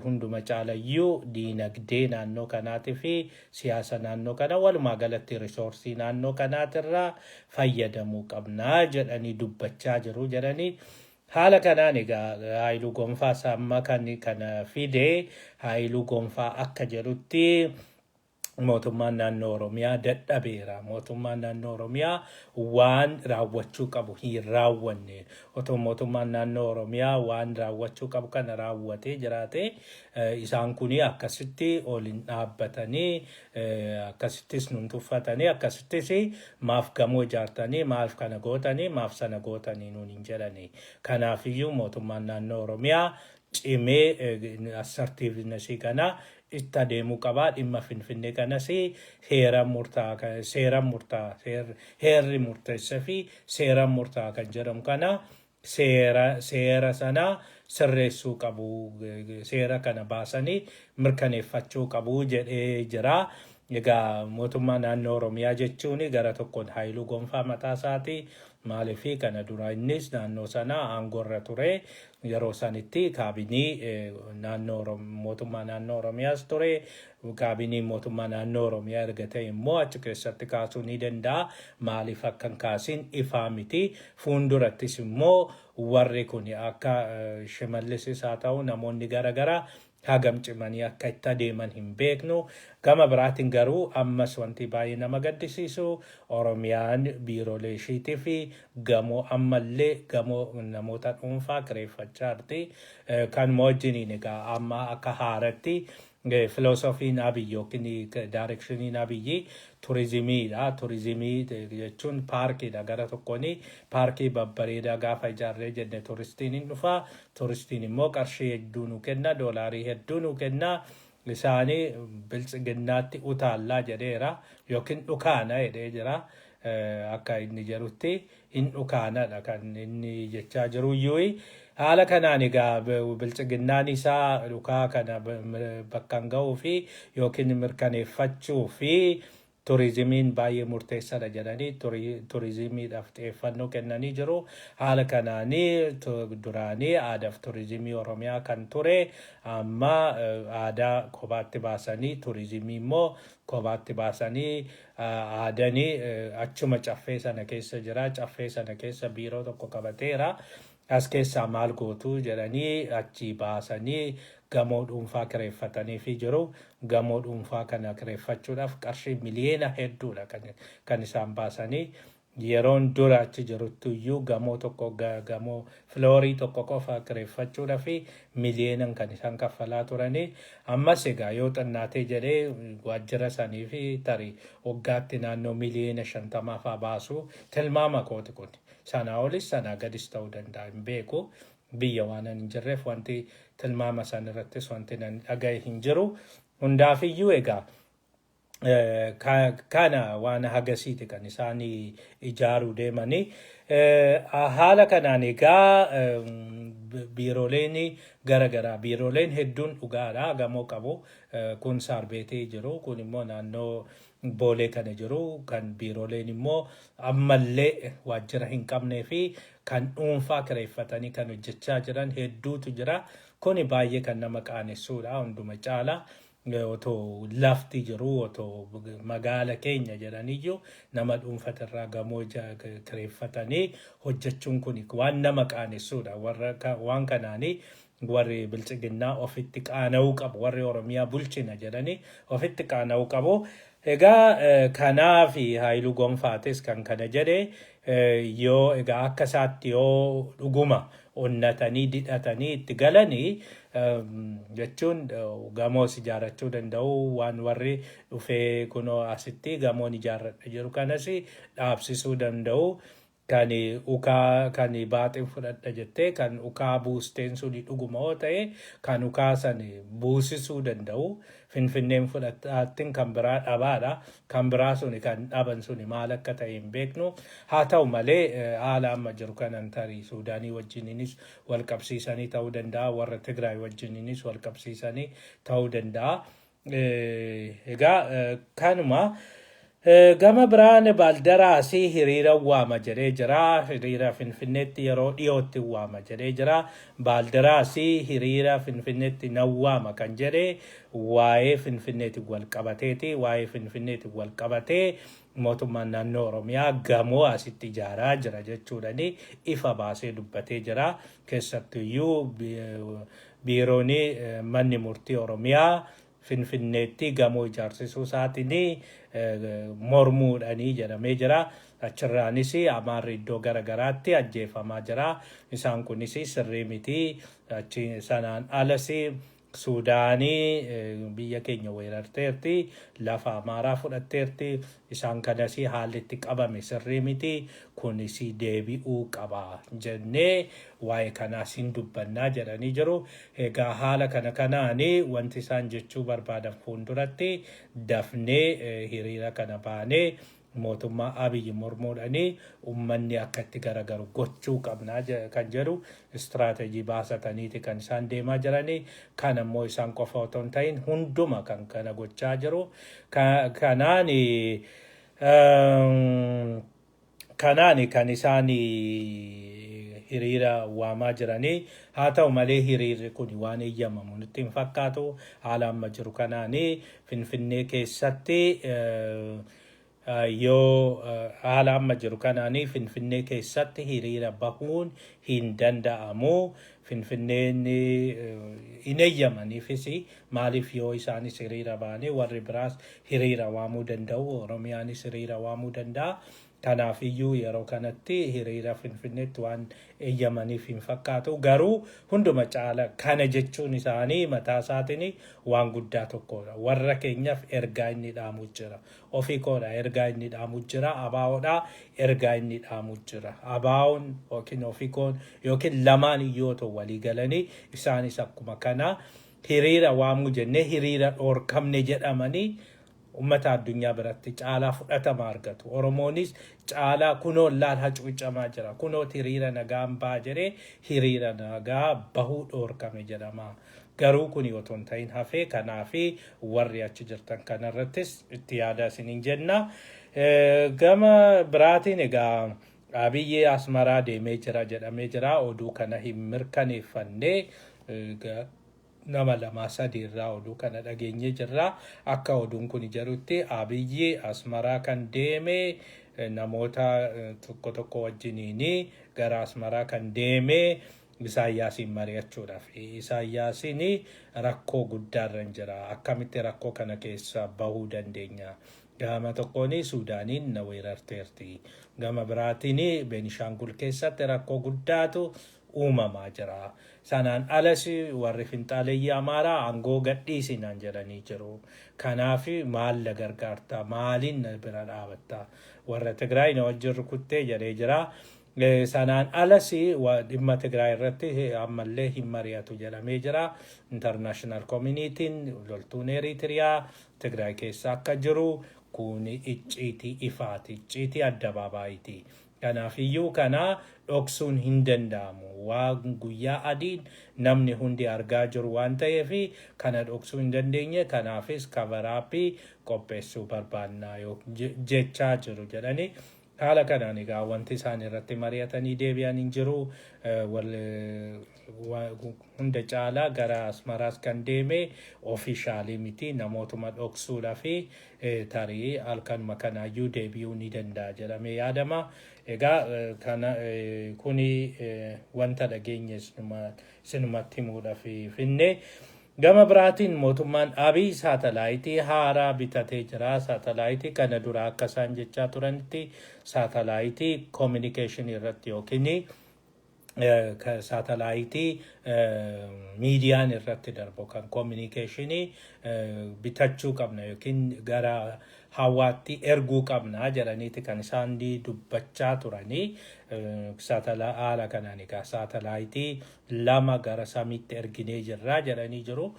Hunduma caalayyuu diinagdee naannoo kanaatii fi siyaasa naannoo kana, walumaa galatti resource naannoo kanaatirraa fayyadamuu qabnaa jedhanii dubbachaa jiru jedhanii. Haala kanaan egaa Haayiluu Gonfaa amma kan kana fide, Haayiluu Gonfaa akka jedhutti, mootummaan naannoo Oromiyaa dadhabeera. Mootummaan naannoo Oromiyaa waan raawwachuu qabu hin raawwanne. Otoo mootummaan naannoo Oromiyaa waan raawwachuu qabu kana raawwatee jiraate, isaan kuni akkasitti ol hin dhaabbatanii, akkasittis nun tuffatanii, akkasittis maaf gamoo ijaartanii, maaf kana gootanii, maaf sana gootanii nuun hin jedhani. Kanaafiyyuu mootummaan naannoo Oromiyaa cimee assertiveness kana itti adeemuu qabaa. Dhimma Finfinnee kanas heera murtaa, seera murtaa, heerri murteessa fi seera murtaa kan jedhamu kana, seera sana sirreessuu qabu, seera kana baasanii mirkaneeffachuu qabu jedhee jira. Egaa mootummaa naannoo Oromiyaa jechuun gara tokkoon Haayiluu Gonfaa mataa isaati. Maaliif, kana dura innis naannoo sana aangoorra ture. Yeroo sanitti kaabinii naannoo mootummaa naannoo Oromiyaas ture. Kaabinii mootummaa naannoo Oromiyaa erga ta'e immoo achi keessatti kaasuu ni danda'a. Maaliif akka hin kaasin ifaa miti. Fuuldurattis immoo warri kun akka Shimallisis haa ta'u, namoonni garaagaraa hagam cimanii akka itti adeeman hin beeknu. Gama biraatiin garuu ammas wanti baay'ee nama gaddisiisu, Oromiyaan biiroolee ishiitii fi gamoo ammallee gamoo namoota dhuunfaa kireeffachaa jirti. Kanuma wajjiniin egaa amma akka haaratti filoosofiin Abiyyi yookiin directioniin Abiyyi turizimiidha. Turizimii jechuun paarkiidha. Gara tokkoon paarkii babbareedaa gaafa ijaarree jenne turistiin hin dhufa. Turistiin immoo qarshii hedduu nu kenna, doolaarii hedduu nu kenna. Isaanii biltsiginnaatti utaallaa jedheera yookiin dhukaana jedhee jira. Akka inni jedhutti hin dhukaanadha kan inni jechaa jiru iyyuu. Haala kanaan egaa biltsiginnaan isaa dhukaa kana bakka ga'uu fi yookiin mirkaneeffachuu fi turizimiin baay'ee murteessaadha jedhanii turizimiidhaaf xiyyeeffannoo kennanii jiru. Haala kanaanii duraanii aadaaf turizimii Oromiyaa kan ture amma aadaa kophaatti baasanii, turizimii immoo kophaatti baasanii, aadanii achuma caffee sana keessa jira. Caffee sana keessa biiroo tokko qabateera. As keessaa maal gootu jedhanii achi baasanii gamoo dhuunfaa kireeffatanii fi jiru. Gamoo dhuunfaa kana kireeffachuudhaaf qarshii miliyoona hedduudha kan isaan baasanii. Yeroon dura achi jiruttu iyyuu gamoo tokko, gamoo floorii tokko qofa kireeffachuudhaaf miliyoonan kan isaan kaffalaa turanii. Ammas egaa yoo xinnaatee jedhee waajjira sanii fi tarii waggaatti naannoo miliyoona 50 faa baasu, tilmaama kooti kun. Sanaa olis sanaa gadis ta'uu danda'a, hin beeku. Biyya waan hin jirreef wanti tilmaama san irrattis wanti nan dhagahe hin jiru. Hundaafiyyuu egaa kana waan hagasiiti kan isaan ijaaruu deemanii. Haala kanaan egaa biirooleen garaagaraa, biirooleen hedduun dhugaadha gamoo qabu. Kun saarbeetii jiru, kun immoo naannoo Boolee kana jiru, kan biirooleen immoo ammallee waajjira hin qabnee fi kan dhuunfaa kireeffatanii kan hojjechaa jiran hedduutu jira. Kuni baay'ee kan nama qaanessuudha hunduma caala. Otoo lafti jiru, otoo magaala keenya jedhaniyyuu nama dhuunfatirraa gamoo kireeffatanii hojjechuun kun waan nama qaanessuudha. Warra waan kanaanii warri biltsiginnaa ofitti qaana'uu qabu. Warri Oromiyaa bulchina jedhanii ofitti qaana'uu qabu. Egaa kanaaf Haayiluu Gonfaatis kan kana jedhe, yoo egaa akka isaatti yoo dhuguma onnatanii didhatanii itti galanii jechuun gamoos ijaarrachuu danda'u, waan warri dhufee kunoo asitti gamoon ijaarradha jiru kanas dhaabsisuu danda'u. Kan ukaa kan baaxin fudhadha jettee kan ukaa buusteen suni dhuguma yoo ta'e, kan ukaa san buusisuu danda'u Finfinneen fudhattiin kan biraa dhabaadha. Kan biraa suni kan dhaban suni maal akka ta'e hin beeknu. Haa ta'u malee, haala amma jiru kanan tarii Suudaanii wajjininis wal qabsiisanii ta'uu danda'a. Warra Tigraay wajjininis wal qabsiisanii ta'uu danda'a. Egaa kanuma. Gama biraan Baaldaraasii hiriira waama jedhee jira. Hiriira Finfinneetti yeroo dhiyootti waama jedhee jira. Baaldaraasii hiriira Finfinneetti nan waama kan jedhe waa'ee Finfinneetiin wal qabateeti. Waa'ee Finfinneetiin wal qabatee mootummaan naannoo Oromiyaa gamoo asitti ijaaraa jira jechuudhani ifa baasee dubbatee jira. Keessattuyyuu biiroon manni murtii Oromiyaa Finfinneetti gamoo ijaarsisuu isaatiin mormuudhanii jedhamee jira. Achirraanis Amaarri iddoo garagaraatti ajjeefamaa jira. Isaan kunis sirrii miti. Achi sanaan alas Suudaanii biyya keenya weerarteerti. Lafa Amaaraa fudhatteerti. Isaan kanas haalli itti qabame sirrii miti. Kunis deebi'uu qaba jennee waa'ee kanaas hin dubbannaa jedhanii jiru. Egaa haala kana kanaani wanti isaan jechuu barbaadan fuulduratti dafnee hiriira kana baanee mootummaa Abiyyi mormuudhanii uummanni akka itti garagaru gochuu qabnaa kan jedhu istiraateejii baasataniiti kan isaan deemaa jiranii. Kan ammoo isaan qofa otoo hin ta'in hunduma kan kana gochaa jiru. Kanaani kan isaan hiriira waamaa jiranii. Haa ta'u malee, hiriirri kun waan eeyyamamu nutti hin fakkaatu. Haala amma jiru kanaani Finfinnee keessatti, yoo haala amma jiru kanaani Finfinnee keessatti hiriira bahuun hin danda'amu. Finfinneen hin eeyyamaniifis. Maaliif? Yoo isaanis hiriira bahanii, warri biraas hiriira waamuu danda'u, Oromiyaanis hiriira waamuu danda'a. Kanaaf iyyuu yeroo kanatti hiriira Finfinneetti waan eeyyamaniif hin fakkaatu. Garuu hunduma caala kana jechuun isaanii mataa isaatiin waan guddaa tokkodha. Warra keenyaaf ergaa inni dhaamu jira. Ofii koodha ergaa inni dhaamu jira. Abaa'oodha ergaa inni dhaamu jira. Abaa'oon yookiin ofii koon yookiin lamaan iyyuu otoo walii galanii isaanis akkuma kana hiriira waamuu jennee hiriira dhoorkamne jedhamanii ummata addunyaa biratti caalaa fudhatama argatu. Oromoonis caalaa kunoo laal hacuucamaa jira. Kunoo hiriira nagaan baha jedhee hiriira nagaa bahuu dhoorkame jedhama. Garuu kuni otoo hin ta'in hafee, kanaafi warri achi jirtan kanarrattis itti yaada isiniin jenna. Gama biraatiin egaa Abiyyi Asmaraa deemee jira jedhamee jira. Oduu kana hin mirkaneeffanne. Nama lamaa sadii irraa oduu kana dhageenyee jirra. Akka oduun kun jedhutti, Abiyyi Asmaraa kan deeme namoota tokko tokko wajjiniin gara Asmaraa kan deeme Isaayyaasiin mari'achuudhaaf. Isaayyaasiin rakkoo guddaarra hin jira. Akkamitti rakkoo kana keessa bahuu dandeenya? Gama tokkoon Suudaaniin na weerarteerti. Gama biraatiin Beenishaangul keessatti rakkoo guddaatu uumamaa jira. Sanaan alas warri finxaaleeyyii Amaaraa aangoo gadhiisinaan jedhanii jiru. Kanaaf maal na gargaarta? Maaliin na bira dhaabatta? Warra Tigraay na wajjin rukuttee jedhee jira. Sanaan alas dhimma Tigraay irratti ammallee hin mari'atu jedhamee jira. International Communityin loltuun Eritiriyaa Tigraay keessa akka jiru kun icciitii ifaati. Icciitii addabaabaayiiti. Kanaafiyyuu kana dhoksuun hin danda'amu. Waan guyyaa adiin namni hundi argaa jiru waan ta'eef kana dhoksuu hin dandeenye. Kanaafis cover upii qopheessuu barbaannaa jechaa jiru jedhanii. Haala kanaan egaa wanti isaan irratti mari'atanii deebi'an hin jiru. Hunda caalaa gara Asmaraas kan deeme officialii miti, namootuma dhoksuudhaa fi tarii halkanuma kanaayyuu deebi'uu ni danda'a jedhamee yaadama. Egaa kana kuni wanta dhageenye sinumatti himuudhaaf finne. Gama biraatiin mootummaan Abiy saatalaayitii haaraa bitatee jira. Saatalaayitii kana dura akka isaan jechaa turanitti saatalaayitii communicationii irratti yookiin Saatalaayitii miidiyaan irratti darbu kan communication bitachuu qabna yookiin gara hawaatti erguu qabna jedhaniiti kan isaan dubbachaa turanii. Haala kanaan egaa saatalaayitii lama gara samiitti erginee jirra jedhanii jiru.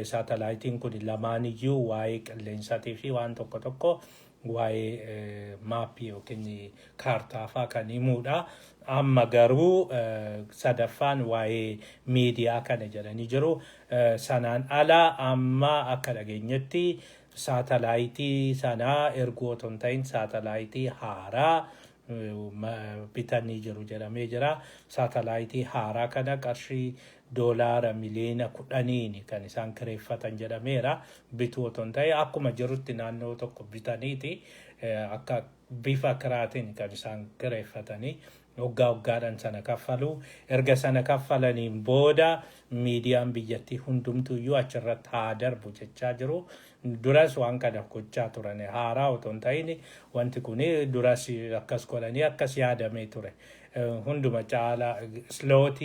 Saatalaayitiin kun lamaaniyyuu waa'ee qilleensaatii fi waan tokko tokko, waa'ee maappii yookiin kaartaa fa'aa kan himudha. Amma garuu sadaffaan waa'ee miidiyaa kana jedhanii jiru. Sanaan ala amma akka dhageenyetti saatalaayitii sanaa erguu otoo hin ta'in saatalaayitii haaraa bitanii jiru jedhamee jira. Saatalaayitii haaraa kana qarshii $10 miliyoona kan isaan kireeffatan jedhameera. Bituu otoo hin ta'in akkuma jirutti naannoo tokko bitaniiti akka bifa kiraatiin kan isaan kireeffatanii waggaa waggaadhaan sana kaffalu. Erga sana kaffalaniin booda miidiyaan biyyattii hundumtuyyuu achirratti haa darbu jechaa jiru. Duras waan kana gochaa turan, haaraa otoo hin ta'in wanti kun duras akkas godhanii akkas yaadamee ture. Hunduma caala slot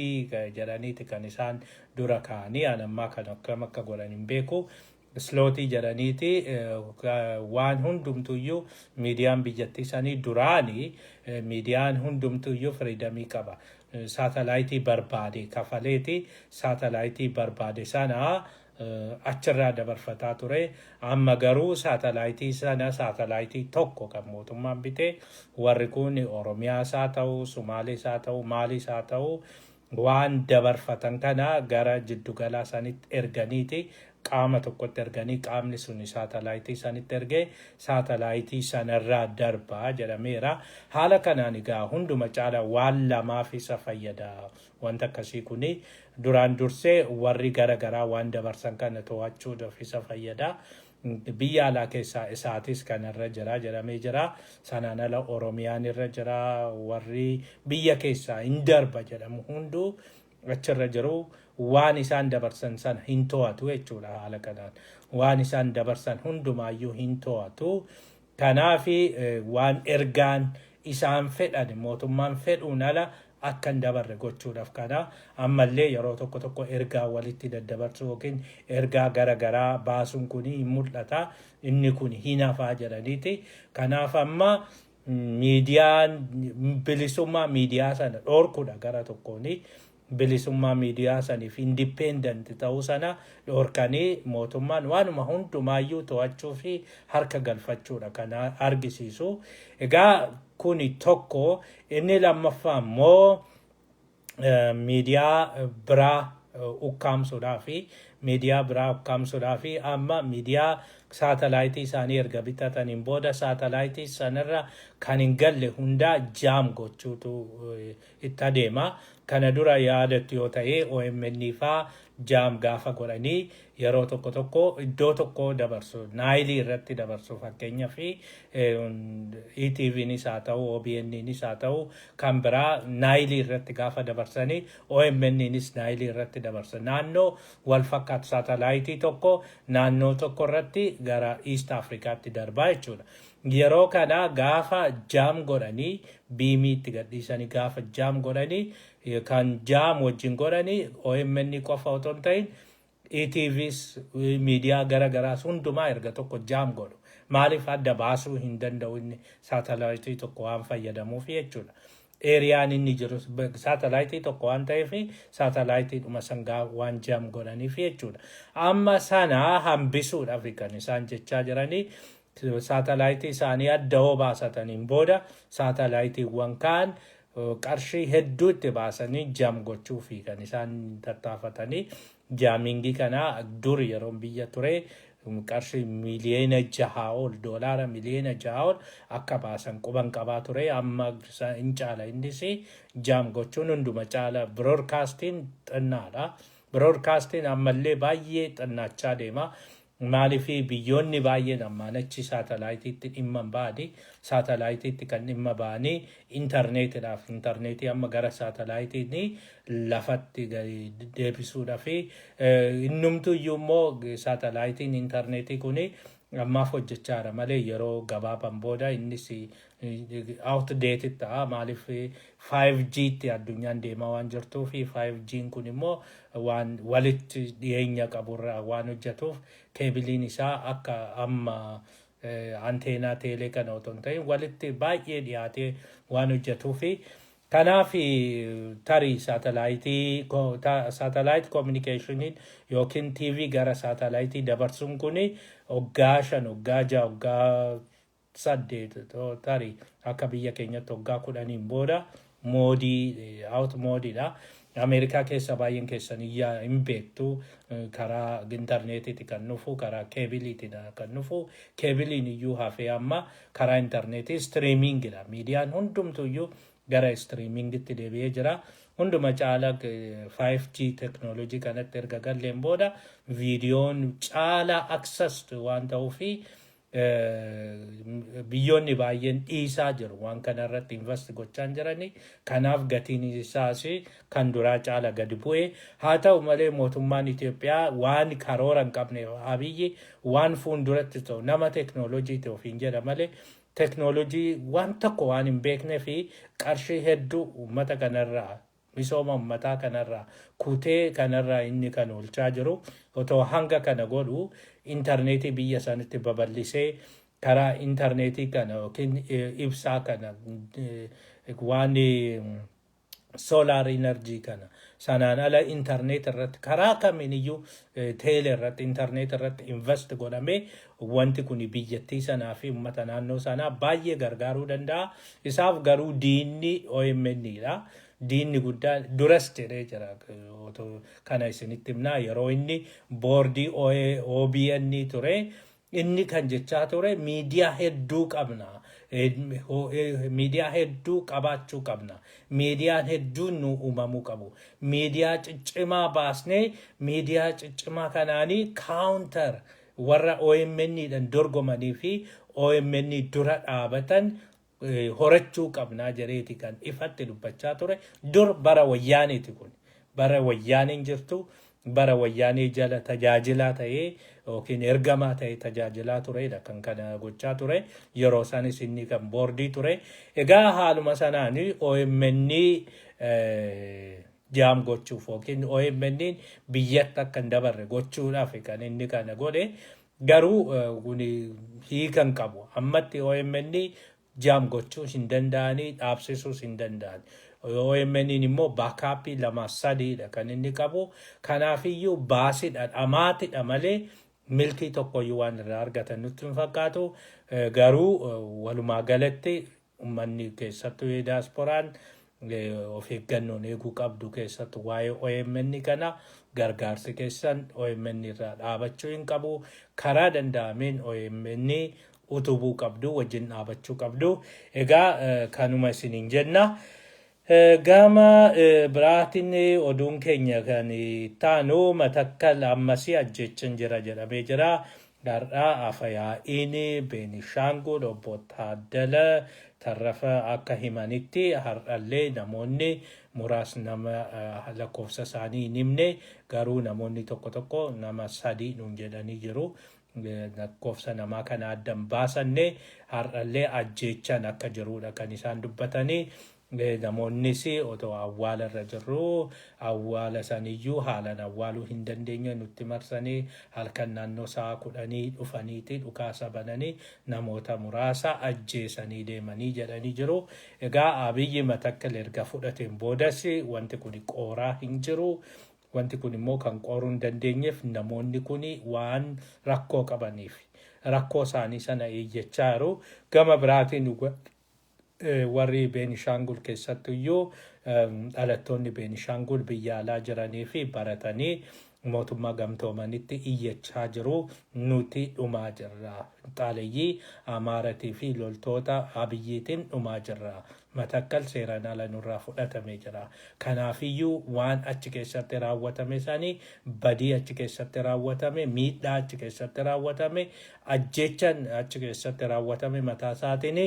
jedhaniiti kan isaan dura kaa'anii. An ammaa kan akkam akka godhan hin beeku. Slot jedhaniiti waan hundumtuyyuu miidiyaan biyyattii sanii duraanii miidiyaan hundumtuyyuu freedom qaba. Saatalaayitii barbaade kafaleeti saatalaayitii barbaade sana achirraa dabarfataa ture. Amma garuu saatalaayitii sana, saatalaayitii tokko kan mootummaan bitee, warri kun Oromiyaas haa ta'u, Sumaalees haa ta'u, maaliis haa ta'u, waan dabarfatan kana gara jiddugalaa sanitti erganiiti, qaama tokkotti erganii, qaamni sun saatalaayitii sanitti ergee saatalaayitii sanarraa darbaa jedhameera. Haala kanaan egaa hunduma caala waan lamaaf isa fayyada. Wanta akkasii kuni duraan dursee warri gara garaa waan dabarsan kana to'achuudhaaf isa fayyada. Biyya alaa keessaa isaatis kanarra jira jedhamee jira. Sanaan ala Oromiyaan irra jira. Warri biyya keessaa hin darba jedhamu hunduu achirra jiru. Waan isaan dabarsan sana hin to'atu jechuudha haala kanaan. Waan isaan dabarsan hundumaayyuu hin to'atu. Kanaafi waan ergaan isaan fedhan mootummaan fedhuun ala akka hin dabarre gochuudhaaf kana. Ammallee yeroo tokko tokko ergaa walitti daddabarsuu yookiin ergaa gara garaa baasuun kun hin mul'ata. Inni kun hin hafaa jedhaniiti. Kanaaf amma miidiyaan bilisummaa miidiyaa sana dhorkuudha gara tokkooni. Bilisummaa miidiyaa saniif independent ta'uu sana dhorkanii mootummaan waanuma hundumaayyuu to'achuu fi harka galfachuudha kan argisiisu. Egaa kuni tokko. Inni lammaffaa immoo miidiyaa biraa ukkaamsuudhaa fi miidiyaa biraa ukkaamsuudhaa fi amma miidiyaa saatalaayitii isaanii erga bitataniin booda saatalaayitii sanarra kan hin galle hundaa jam gochuutu itti adeema. Kana dura yaadattu yoo ta'e, OMN faa jam gaafa godhanii yeroo tokko tokko iddoo tokko dabarsu, Naayilii irratti dabarsu. Fakkeenyaa fi ETVnis haa ta'u, OBNnis haa ta'u, kan biraa Naayilii irratti gaafa dabarsanii OMNnis Naayilii irratti dabarsa. Naannoo wal fakkaatu saatalaayitii tokko naannoo tokko irratti gara East Afrikaatti darbaa jechuudha. Yeroo kana gaafa jam godhanii, beam itti gadhiisanii gaafa jam godhanii, kan jam wajjin godhanii OMN qofa otoo hin ta'in ETVs, miidiyaa gara garaas hundumaa erga tokko jam godhu. Maaliif adda baasuu hin danda'u inni saatalaayitii tokko waan fayyadamuuf jechuudha. Eeriyaan inni jiru saatalaayitii tokko waan ta'eef saatalaayitiidhuma sangaa waan jam godhaniif jechuudha. Amma sana hambisuudhaaf kan isaan jechaa jiranii, saatalaayitii isaanii adda hoo baasataniin booda saatalaayitiiwwan kaan qarshii hedduu itti baasanii jam gochuufi kan isaan tattaafatanii. Jamming kana dur yeroo biyya ture qarshii 6 miliyoona ol, $6 miliyoona ol akka baasan quban qabaa ture. Amma hin caala innis. Jam gochuun hunduma caala broadcastiin xinnaadha. Broadcastiin ammallee baay'ee xinnaachaa deema. Maaliif biyyoonni baay'een ammaan achi saatalaayitiitti dhimma hin ba'ani. Saatalaayitiitti kan dhimma ba'anii intarneetiidhaaf. Intarneetii amma gara saatalaayitiitiin lafatti deebisuudhaaf, innumtu iyyuu immoo saatalaayitiin intarneetii kuni Ammaaf hojjechaadha malee yeroo gabaaban booda innis outdated ta'a. Maaliif, 5G tti addunyaan deemaa waan jirtuu fi 5G kun immoo waan walitti dhiyeenya qaburraa waan hojjetuuf, keebiliin isaa akka amma anteenaa teelee kana otoo hin ta'in walitti baay'ee dhiyaatee waan hojjetuu fi kanaaf tarii satellite communicationiin yookiin TV gara saatalaayitii dabarsuun kun waggaa 5, waggaa 6, waggaa 8, tarii akka biyya keenyatti waggaa 10n booda moodii out moodiidha. Ameerikaa keessa baay'een keessan hin beektu, karaa intarneetiiti kan dhufu, karaa keebiliitiin kan dhufu. Keebiliin iyyuu hafee amma karaa intarneetii streamingidha. Miidiyaan hundumtu iyyuu gara streamingitti deebi'ee jira. Hunduma caala 5G teknoolojii kanatti erga galleen booda viidiyoon caala access waan ta'uufi biyyoonni baay'een dhiisaa jiru, waan kana irratti invest gochaa jirani. Kanaaf gatiin isaas kan duraa caala gadi bu'e. Haa ta'u malee, mootummaan Itoophiyaa waan karoora hin qabne, Abiyyi waan fuulduratti ta'u nama teknoolojii ta'e ofiin jedha malee teknoolojii waan tokko waan hin beeknee fi qarshii hedduu uummata kanarraa, misooma uummataa kanarraa kutee kanarraa inni kan oolchaa jiru. Otoo hanga kana godhu intarneetii biyya sanitti babal'isee karaa intarneetii kana yookiin ibsaa kana waan solar energy kana sanaan ala intarneet irratti karaa kamiin iyyuu teelee irratti, intarneet irratti invest godhamee wanti kun biyyattii sanaa fi uummata naannoo sanaa baay'ee gargaaruu danda'a. Isaaf garuu diinni OMN dha. Diinni guddaan duras jedhee jira. Otoo kana isinitti himnaa, yeroo inni boordii OBN ture inni kan jechaa ture, miidiyaa hedduu qabna. Miidiyaa hedduu qabaachuu qabna. Miidiyaan hedduun nu uumamuu qabu. Miidiyaa ciccimaa baasnee miidiyaa ciccimaa kanaanii counter warra OMN dhaan dorgomanii fi OMN dura dhaabatan horachuu qabnaa jedheeti kan ifatti dubbachaa ture. Dur bara wayyaaniiti kun. Bara wayyaaniin jirtu, bara wayyaanii jala tajaajilaa ta'ee yookiin ergamaa ta'ee tajaajilaa turedha kan kana gochaa ture. Yeroo sanis inni kan boordii ture. Egaa haaluma sanaan OMN jam gochuuf yookiin OMN biyyatti akka hin dabarre gochuudhaaf kan inni kana godhe. Garuu kun hiika hin qabu. Ammatti OMN jam gochuu hin danda'anii, dhaabsisuus hin danda'an. OMN immoo backupii lama sadiidha kan inni qabu. Kanaafiyyuu baasidha, dhamaatidha malee milkii tokkoyyuu waan irraa argatan nutti hin fakkaatu. Garuu walumaa galatti uummanni, keessattuu diasporaan, of eeggannoon eeguu qabdu. Keessattuu waa'ee OMN kana gargaarsi keessan OMN irraa dhaabachuu hin qabu. Karaa danda'ameen OMN utubuu qabdu, wajjin dhaabachuu qabdu. Egaa kanuma isiniin jenna. Gama biraatiin oduun keenya kan taanu, Matakkal ammasii ajjechan jira jedhamee jira. Har'aa Afayaa'iin Beenishaangul obbo Taaddala Tarrafa akka himanitti, har'allee namoonni muraasni, nama lakkoofsa isaanii hin himne, garuu namoonni tokko tokko nama sadii nuun jedhanii jiru. Lakkoofsa namaa kana addan baasanne, har'allee ajjeechaan akka jirudha kan isaan dubbatanii. Namoonnis otoo awwaala irra jirru, awwaala saniyyuu haalaan awwaaluu hin dandeenye, nutti marsanii halkan naannoo sa'a 10 dhufaniiti dhukaasa bananii namoota muraasa ajjeesanii deemanii jedhanii jiru. Egaa Abiyyi Matakkal erga fudhateen boodas wanti kun qooraa hin jiru. Wanti kun immoo kan qooruu hin dandeenyeef namoonni kun waan rakkoo qabaniif rakkoo isaanii sana iyyachaa jiru. Gama biraatiin warri Beenishaangul keessattuyyuu, dhalattoonni Beenishaangul biyya alaa jiranii fi baratanii mootummaa gamtoomanitti iyyachaa jiru. Nuti dhumaa jirra. Xaaleyyii Amaaratii fi loltoota Abiyyiitiin dhumaa jirra. Matakkal seeraan ala nurraa fudhatamee jira. Kanaafiyyuu waan achi keessatti raawwatame sanii, badii achi keessatti raawwatame, miidhaa achi keessatti raawwatame, ajjechaan achi keessatti raawwatame mataa isaatiin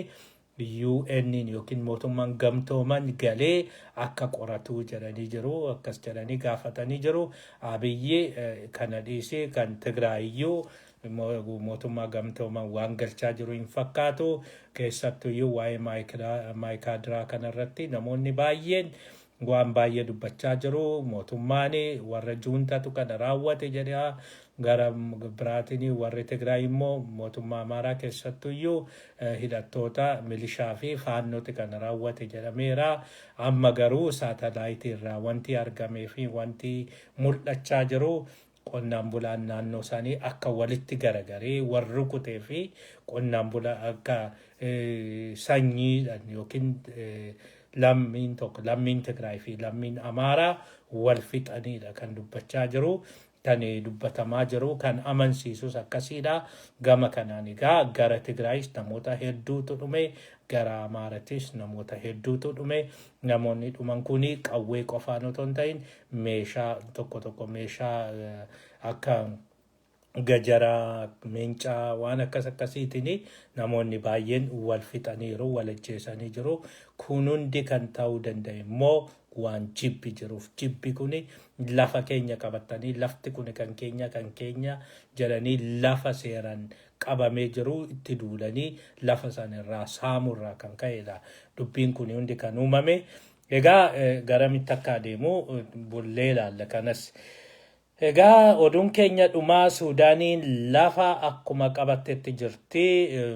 UN yookiin mootummaan gamtooman galee akka qoratuu jedhanii jiru. Akkas jedhanii gaafatanii jiru. Abiyyi kana dhiisee kan Tigraayiyyuu mootummaa gamtooman waan galchaa jiru hin fakkaatu. Keessattuyyuu waa'ee Maayikaadiraa kanarratti namoonni baay'een waan baay'ee dubbachaa jiru. Mootummaan warra juuntatu kana raawwate jedha. Gara biraatiin warri Tigraay immoo mootummaa Amaaraa keessattuyyuu hidhattoota milishaa fi faannoti kana raawwate jedhameera. Amma garuu saatalaayitii irraa wanti argamee fi wanti mul'achaa jiru, qonnaan bulaan naannoo isaanii akka walitti garagaree wal rukutee fi qonnaan bulaa akka sanyiidhaan yookiin lammiin tokko, lammiin Tigraay fi lammiin Amaaraa wal fixaniidha kan dubbachaa jiru. Kan dubbatamaa jiru kan amansiisus akkasiidha. Gama kanaan egaa gara Tigraayis namoota hedduutu dhume, gara Amaarattis namoota hedduutu dhume. Namoonni dhuman kuni qawwee qofaan otoo hin ta'in meeshaa tokko tokko, meeshaa akka gajaraa, meencaa, waan akkas akkasiitiin namoonni baay'een wal fixaniiru, wal ajjeesanii jiru. Kun hundi kan ta'uu danda'e immoo waan jibbi jiruuf. Jibbi kuni lafa keenya qabatanii, lafti kuni kan keenya, kan keenya jedhanii lafa seeraan qabamee jiru itti duulanii lafa sana irraa saamurraa kan ka'edha. Dubbiin kun hundi kan uumame. Egaa garamitti akka adeemu bullee ilaalla kanas. Egaa oduun keenya dhumaa, Suudaaniin lafa akkuma qabattetti jirti.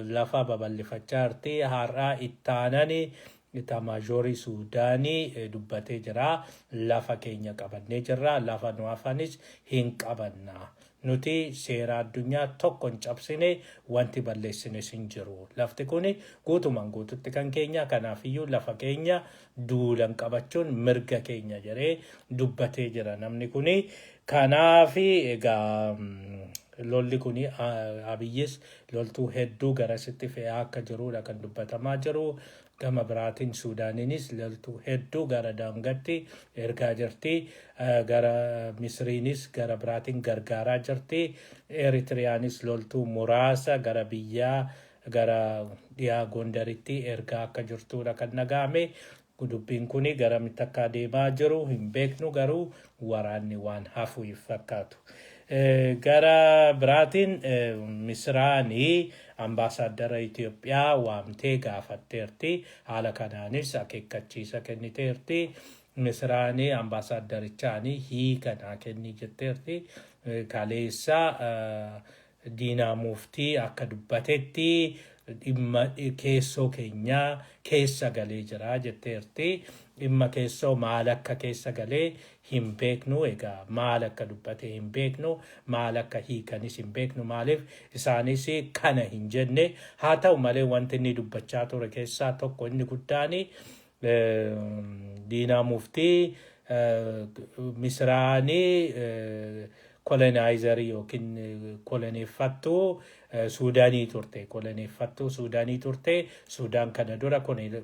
Lafa babal'ifachaa jirti. Har'aa ittaanani Itaamaajorii Suudaanii dubbatee jira. Lafa keenya qabannee jirra. Lafa nu hafanis hin qabanna. Nuti seera addunyaa tokko hin cabsine, wanti balleessines hin jiru. Lafti kun guutumaan guututti kan keenya. Kanaafiyyuu lafa keenya duulan qabachuun mirga keenya jedhee dubbatee jira namni kuni. Kanaafi egaa lolli kuni, Abiyyis loltuu hedduu garasitti fe'aa akka jirudha kan dubbatamaa jiru. Gama biraatiin Suudaaniinis loltuu hedduu gara daangatti ergaa jirti. Gara Misriinis gara biraatiin gargaaraa jirti. Eritiriyaanis loltuu muraasa gara biyyaa, gara dhiyaa Gondaritti ergaa akka jirtudha kan dhaga'ame. Dubbiin kuni garamitti akka adeemaa jiru hin beeknu, garuu waraanni waan hafu hin fakkaatu. Gara biraatiin Misraanii ambaasaaddara Itoophiyaa waamtee gaafatteerti. Haala kanaanis akeekkachiisa kenniteerti. Misraanii ambaasaaddarichaanii hiika naa kenni jetteerti. Kaleessa Diinaa Muftii akka dubbatetti dhimma keessoo keenyaa keessa galee jira jetteerti. Dhimma keessoo maal akka keessa galee hin beeknu. Egaa maal akka dubbate hin beeknu. Maal akka hiikanis hin beeknu. Maaliif isaanis kana hin jenne. Haa ta'u malee wanti inni dubbachaa ture keessaa tokko inni guddaani, Diinaa Muftii, Misraanii colonizerii yookiin koloneeffattuu Suudaanii turte. Koloneeffattuu Suudaanii turte. Suudaan kana dura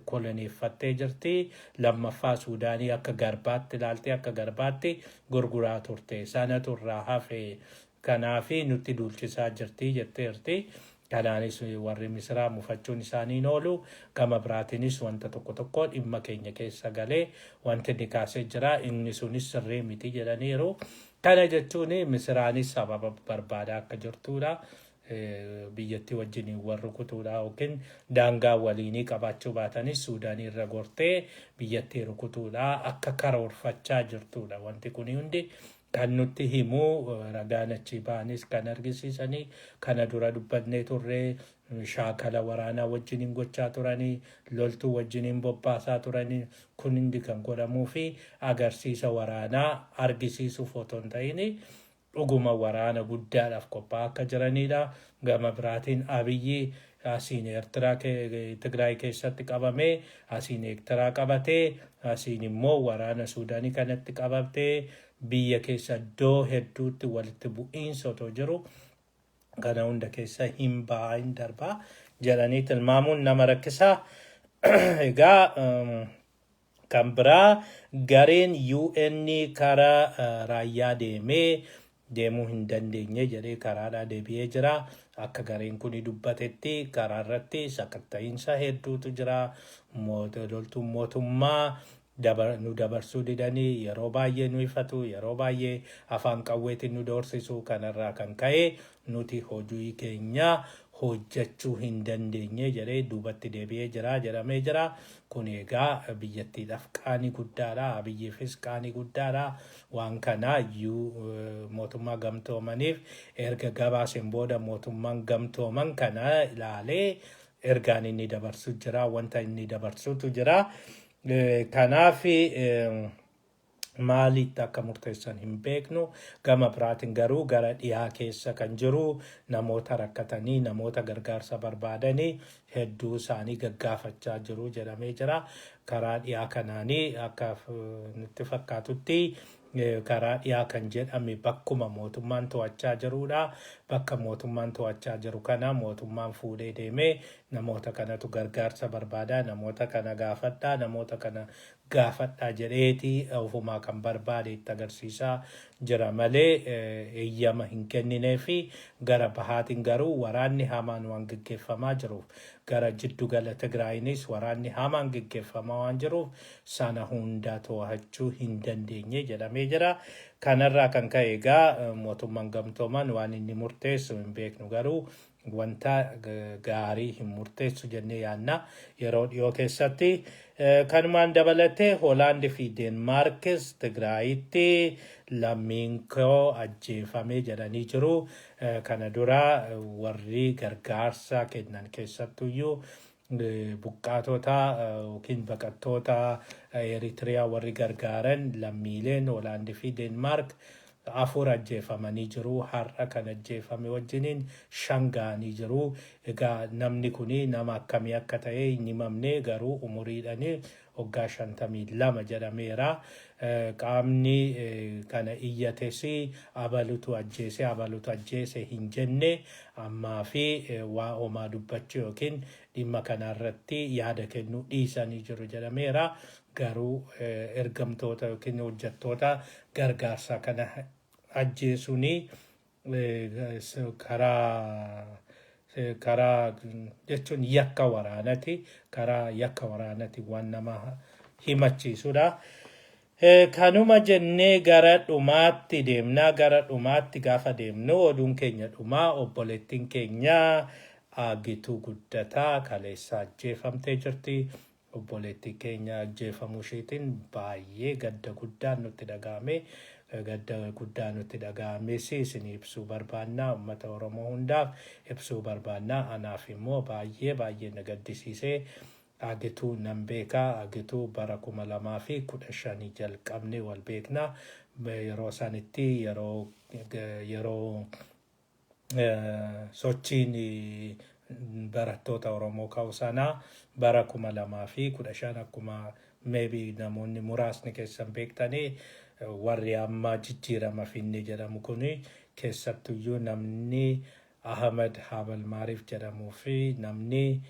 koloneeffattee jirti. Lammaffaa Suudaanii akka garbaatti ilaaltee akka garbaatti gurguraa turte. Sanatu irraa hafe. Kanaafi nutti duulchisaa jirti jetteerti. Kanaanis warri Misiraa mufachuun isaanii hin oolu. Gama biraatiinis wanta tokko tokko dhimma keenya keessa galee wanti inni kaasee jira. Inni sunis sirrii miti jedhaniiru. Kana jechuun Misiraanis sababa barbaadaa akka jirtudha. Biyyattii wajjin wal rukutuudha yookiin daangaa waliinii qabaachuu baatanis Suudaanii irra gortee biyyattii rukutuudha akka karoorfachaa jirtudha. Wanti kun hundi kan nutti himu, ragaan achii ba'anis kan argisiisanii, kana dura dubbannee turre, shaakala waraanaa wajjiniin gochaa turanii, loltuu wajjiniin bobbaasaa turanii, kun hundi kan godhamuu fi agarsiisa waraanaa argisiisuuf otoo hin ta'in dhuguma waraana guddaadhaaf qophaa'aa akka jiranidha. Gama biraatiin Abiyyi asiin Eertiraa, Tigraay keessatti qabamee, asiin Eertiraa qabatee, asiin immoo waraana Suudaanii kanatti qabatee, biyya keessa iddoo hedduutti walitti bu'iinsa otoo jiru kana hunda keessa hin bahaa, hin darbaa jedhanii tilmaamuun nama rakkisaa. Egaa kan biraa gareen UN karaa raayyaa deemee Deemuu hin dandeenye jedhee karaadhaa deebi'ee jira. Akka gareen kun dubbatetti karaa irratti sakatta'iinsa hedduutu jira. Loltuun mootummaa nu dabarsuu didanii, yeroo baay'ee nu ifatu, yeroo baay'ee afaan qawweetiin nu doorsisu. Kanarraa kan ka'e nuti hojii keenya hojjechuu hin dandeenye jedhee duubatti deebi'ee jira jedhamee jira. Kun egaa biyyattiidhaaf qaanii guddaadha. Abiyyiifis qaanii guddaadha. Waan kana iyyuu mootummaa gamtoomaniif erga gabaaseen booda mootummaan gamtooman kana ilaalee ergaan inni dabarsu jira. Wanta inni dabarsutu jira. Kanaaf maalitti akka murteessan hin beeknu. Gama biraatiin garuu gara dhiyaa keessa kan jiru namoota rakkatanii, namoota gargaarsa barbaadanii hedduu isaanii gaggaafachaa jiru jedhamee jira. Karaa dhiyaa kanaanii akka nutti fakkaatutti, karaa dhiyaa kan jedhame bakkuma mootummaan to'achaa jirudha. Bakka mootummaan to'achaa jiru kana mootummaan fuudhee deemee namoota kanatu gargaarsa barbaada, namoota kana gaafadhaa, namoota kana gaafadhaa jedheeti ofumaa kan barbaade itti agarsiisaa jira malee eeyyama hin kenninee fi gara bahaatiin garuu waraanni hamaan waan geggeeffamaa jiruuf, gara jiddugala Tigraayinis waraanni hamaan geggeeffamaa waan jiruuf, sana hunda to'achuu hin dandeenye jedhamee jira. Kanarraa kan ka'e egaa mootummaan gamtooman waan inni murteessu hin beeknu, garuu wanta gaarii hin murteessu jennee yaadna yeroo dhiyoo keessatti. Kanumaan dabalatee Hoolaandi fi Deenmaarkis Tigraayitti lammiin koo ajjeefame jedhanii jiru. Kana dura warri gargaarsa kennan, keessattuyyuu buqqaatota yookiin baqattoota Eritiriyaa warri gargaaran, lammiileen Hoolaandii fi Deenmaark afur ajjeefamanii jiru. Har'a kan ajjeefame wajjiniin shan ga'anii jiru. Egaa namni kuni nama akkamii akka ta'e hin himamne, garuu umuriidhaan waggaa 52 jedhameera. Qaamni kana iyyates abalutu ajjeese, abalutu ajjeese hin jenne. Ammaa fi waa homaa dubbachuu yookiin dhimma kanarratti yaada kennuu dhiisanii jiru jedhameera. Garuu ergamtoota yookiin hojjettoota gargaarsaa kana ajjeesuuni karaa jechuun yakka waraanati, karaa yakka waraanati waan nama himachiisudha. Kanuma jennee gara dhumaatti deemnaa. Gara dhumaatti gaafa deemnu, oduun keenya dhumaa, obboleettiin keenya Agituu Guddataa kaleessa ajjeefamtee jirti. Obboleettii keenya ajjeefamuu isheetiin baay'ee gadda guddaan nutti dhaga'ame. Gadda guddaa nutti dhaga'ames isin ibsuu barbaannaa, uummata Oromoo hundaaf ibsuu barbaannaa. Anaaf immoo baay'ee baay'ee na gaddisiisee. Agituu nan beekaa. Agituu bara 2015 jalqabne wal beeknaa. Yeroo sanitti yeroo sochiin barattoota Oromoo ka'u sanaa bara 2015, akkuma maybe namoonni muraasni keessan beektanii, warri amma jijjiirama finne jedhamu kuni, keessattuyyuu namni Ahmed Habal Maariif jedhamuu fi namni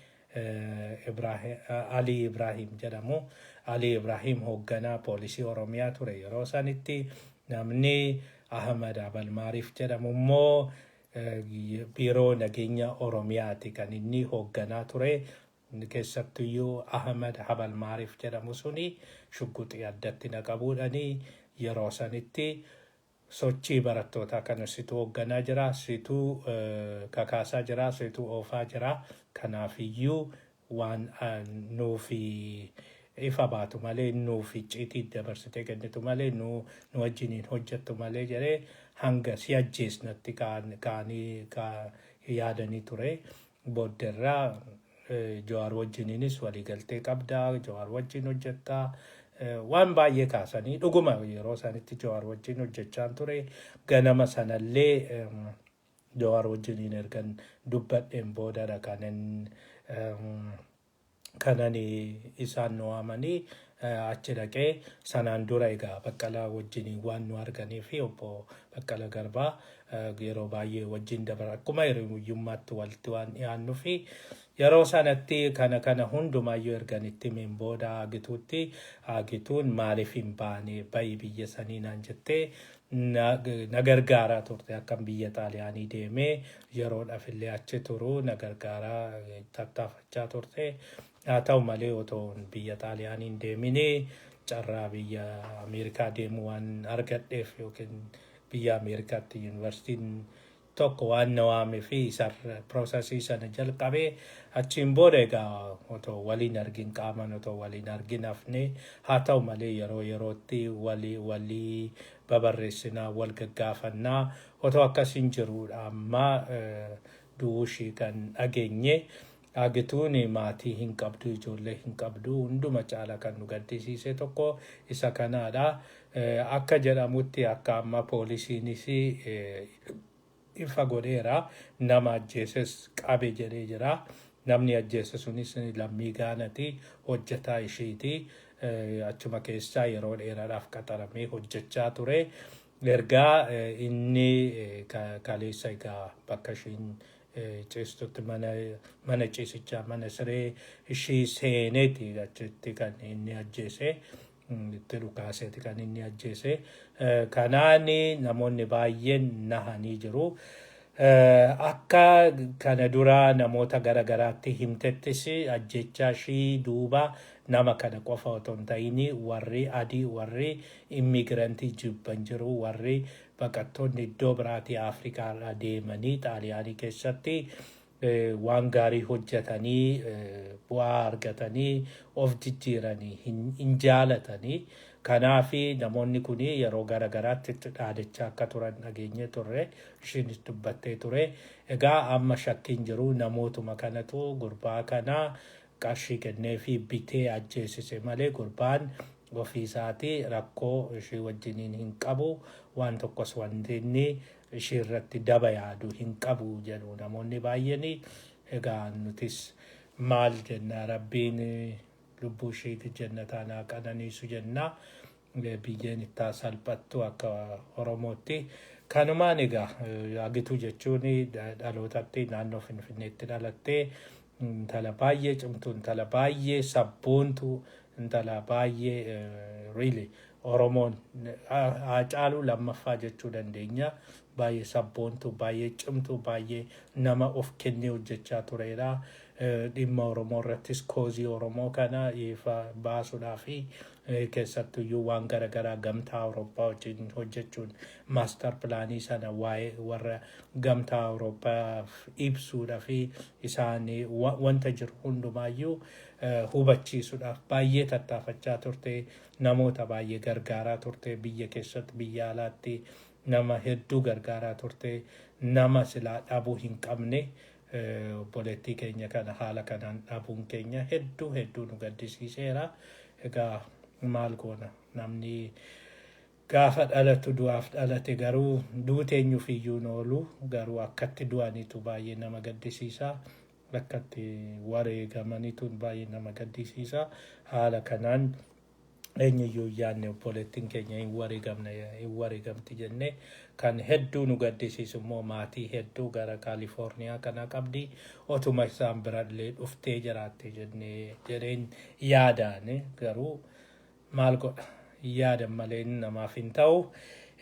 Ali Ibrahim jedhamu. Ali Ibrahim hoogganaa poolisii Oromiyaa ture yeroo sanitti. Namni Ahmed Habal Maariif jedhamu immoo biiroo nageenya Oromiyaati kan inni hoogganaa ture. Keessattuyyuu Ahmed Habal Maariif jedhamu suni shugguxii addatti naqabuudhani yeroo sanitti sochii barattootaa kana situ hoogganaa jira, situ kakaasaa jira, situ oofaa jira. Kanaafiyyuu waan nuufi ifa baatu malee, nuuf icciitii dabarsitee kennitu malee, nu wajjiniin hojjettu malee jedhee hanga si ajjeesnatti ka'anii yaadanii ture. Booddeerraa Jawaar wajjiniinis waliigaltee qabdaa, Jawaar wajjin hojjettaa, waan baay'ee kaasanii. Dhuguma yeroo isaanitti Jawaar wajjin hojjechaa ture. Ganama sanallee Jawaar wajjiniin ergan dubbadheen boodadha kanan isaan nu waamanii achi dhaqee. Sanaan dura egaa Baqqalaa wajjiniin waan nu arganii fi obbo Baqqala Garbaa yeroo baay'ee wajjin dabara, akkuma hiriyyummaatti walitti waan dhiyaannuu fi yeroo sanatti kana kana hundumaayyuu ergan itti himeen booda Agituutti, Agituun maaliif hin baane, ba'i biyya sanii naan jettee. Na gargaaraa turte akkan biyya Xaaliyaanii deemee yeroodhaaf illee achi turu na gargaaraa tattaafachaa turte. Haa ta'u malee, otoo biyya Xaaliyaanii hin deeminii carraa biyya Ameerikaa deemuu waan argadheef yookiin biyya Ameerikaatti yuunivarsiitiin tokko waan na waamee fi isarra processii sana jalqabee, achiin booda egaa otoo waliin argin, qaaman otoo waliin argin hafne. Haa ta'u malee, yeroo yerootti walii walii babarreessinaa, wal gaggaafannaa otoo akkasiin jiruudha amma du'uu ishii kan dhageenye. Agituun maatii hin qabdu, ijoollee hin qabdu. Hunduma caala kan nu gaddisiise tokko isa kanaadha. Akka jedhamutti, akka amma poolisiinis ifa godheera, nama ajjeeses qabe jedhee jira. Namni ajjeese sunis lammii Gaanati, hojjetaa ishiiti. Achuma keessaa yeroo dheeraadhaaf qaxaramee hojjechaa ture. Ergaa inni kaleessa egaa bakka ishiin ciistutti, mana ciisichaa, mana siree ishii seeneeti achitti kan inni ajjeese. Itti dhukaaseeti kan inni ajjeese. Kanaan namoonni baay'een nahanii jiru. Akka kana dura namoota gara garaatti himtettis, ajjechaa ishii duuba nama kana qofa otoo hin ta'in warri adii, warri immigrantii jibban jiru, warri baqattoonni iddoo biraatii Afrikaarraa deemanii Xaaliyaanii keessatti waan gaarii hojjetanii bu'aa argatanii of jijjiiranii hin jaalatanii. Kanaaf namoonni kun yeroo gara garaatti itti dhaadachaa akka turan dhageenyee turre, ishiinis dubbattee ture. Egaa amma shakkiin jiru namootuma kanatu gurbaa kana qarshii kennee fi bitee ajjeesise malee gurbaan ofii isaatii rakkoo ishii wajjiniin hin qabu, waan tokkos wanti inni ishii irratti daba yaadu hin qabu jedhu namoonni baay'een. Egaa nutis maal jenna? Rabbiin lubbuu ishiiti jannataan haa qananiisu jenna, biyyeen ittaa salphattu akka Oromootti. Kanumaan egaa Agituu jechuun dhalootatti naannoo Finfinneetti dhalattee, intala baay'ee cimtuu, intala baay'ee sabboontuu, intala baay'ee really Oromoon Haacaaluu lammaffaa jechuu dandeenya. Baay'ee sabboontuu, baay'ee cimtuu, baay'ee nama of kennee hojjechaa turedha. Dhimma Oromoo irrattis causeii Oromoo kana ifa baasuudhaa fi keessattuyyuu waan garaagaraa Gamtaa Awurooppaa wajjin hojjechuun master planii sana waa'ee warra Gamtaa Awurooppaaf ibsuudhaa fi isaan wanta jiru hundumaayyuu hubachiisuudhaaf baay'ee tattaafachaa turte. Namoota baay'ee gargaaraa turte, biyya keessatti, biyya alaatti nama hedduu gargaaraa turte. Nama silaa dhabuu hin qabne, obboleettii keenya kana haala kanaan dhabuun keenya hedduu hedduu nu gaddisiiseera. Egaa maal goona? Namni gaafa dhalatu du'aaf dhalate, garuu duuteenyuuf iyyuu hin oolu. Garuu akkatti du'anitu baay'ee nama gaddisiisa. Akkatti wareegamanitu baay'ee nama gaddisiisa. Haala kanaan eenyuyyuu hin yaadne obboleettiin keenya hin wareegamne, hin wareegamti jenne. Kan hedduu nu gaddisiisu immoo maatii hedduu gara Kaalifoorniyaa kana qabdi. Otuma isaan birallee dhuftee jiraatte jennee jedheen yaadaan, garuu maal godha, yaadan malee namaaf hin ta'u.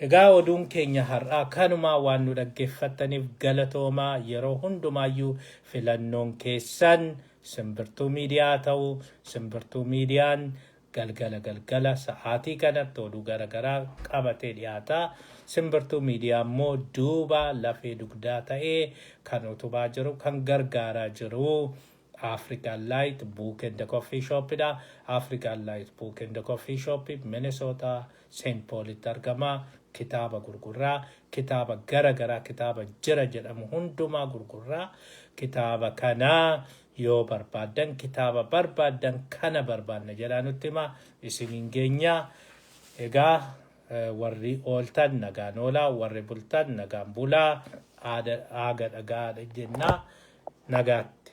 Egaa oduun keenya har'aa kanumaa. Waan nu dhaggeeffattaniif galatoomaa. Yeroo hundumaayyuu filannoon keessan Simbirtuu Miidiyaa ta'u. Simbirtuu Miidiyaan galgala galgala sa'aatii kanatti oduu garaagaraa qabatee dhiyaata. Simbirtuu Miidiyaa immoo duuba lafee dugdaa ta'ee kan utubaa jiru, kan gargaaraa jiru African Light Book and Coffee Shopidha. African Light Book and Coffee Shop Minnesota, St. Paulitti argama. Kitaaba gurgurraa, kitaaba garaagaraa, kitaaba jira jedhamu hundumaa gurgurraa. Kitaaba kanaa yoo barbaaddan, kitaaba barbaaddan kana barbaanna jedhaa nutti hima, isiniin geenyaa. Egaa warri ooltan nagaan oolaa, warri bultan nagaan bulaa, aaga dhagaadha jennaa, nagaatti.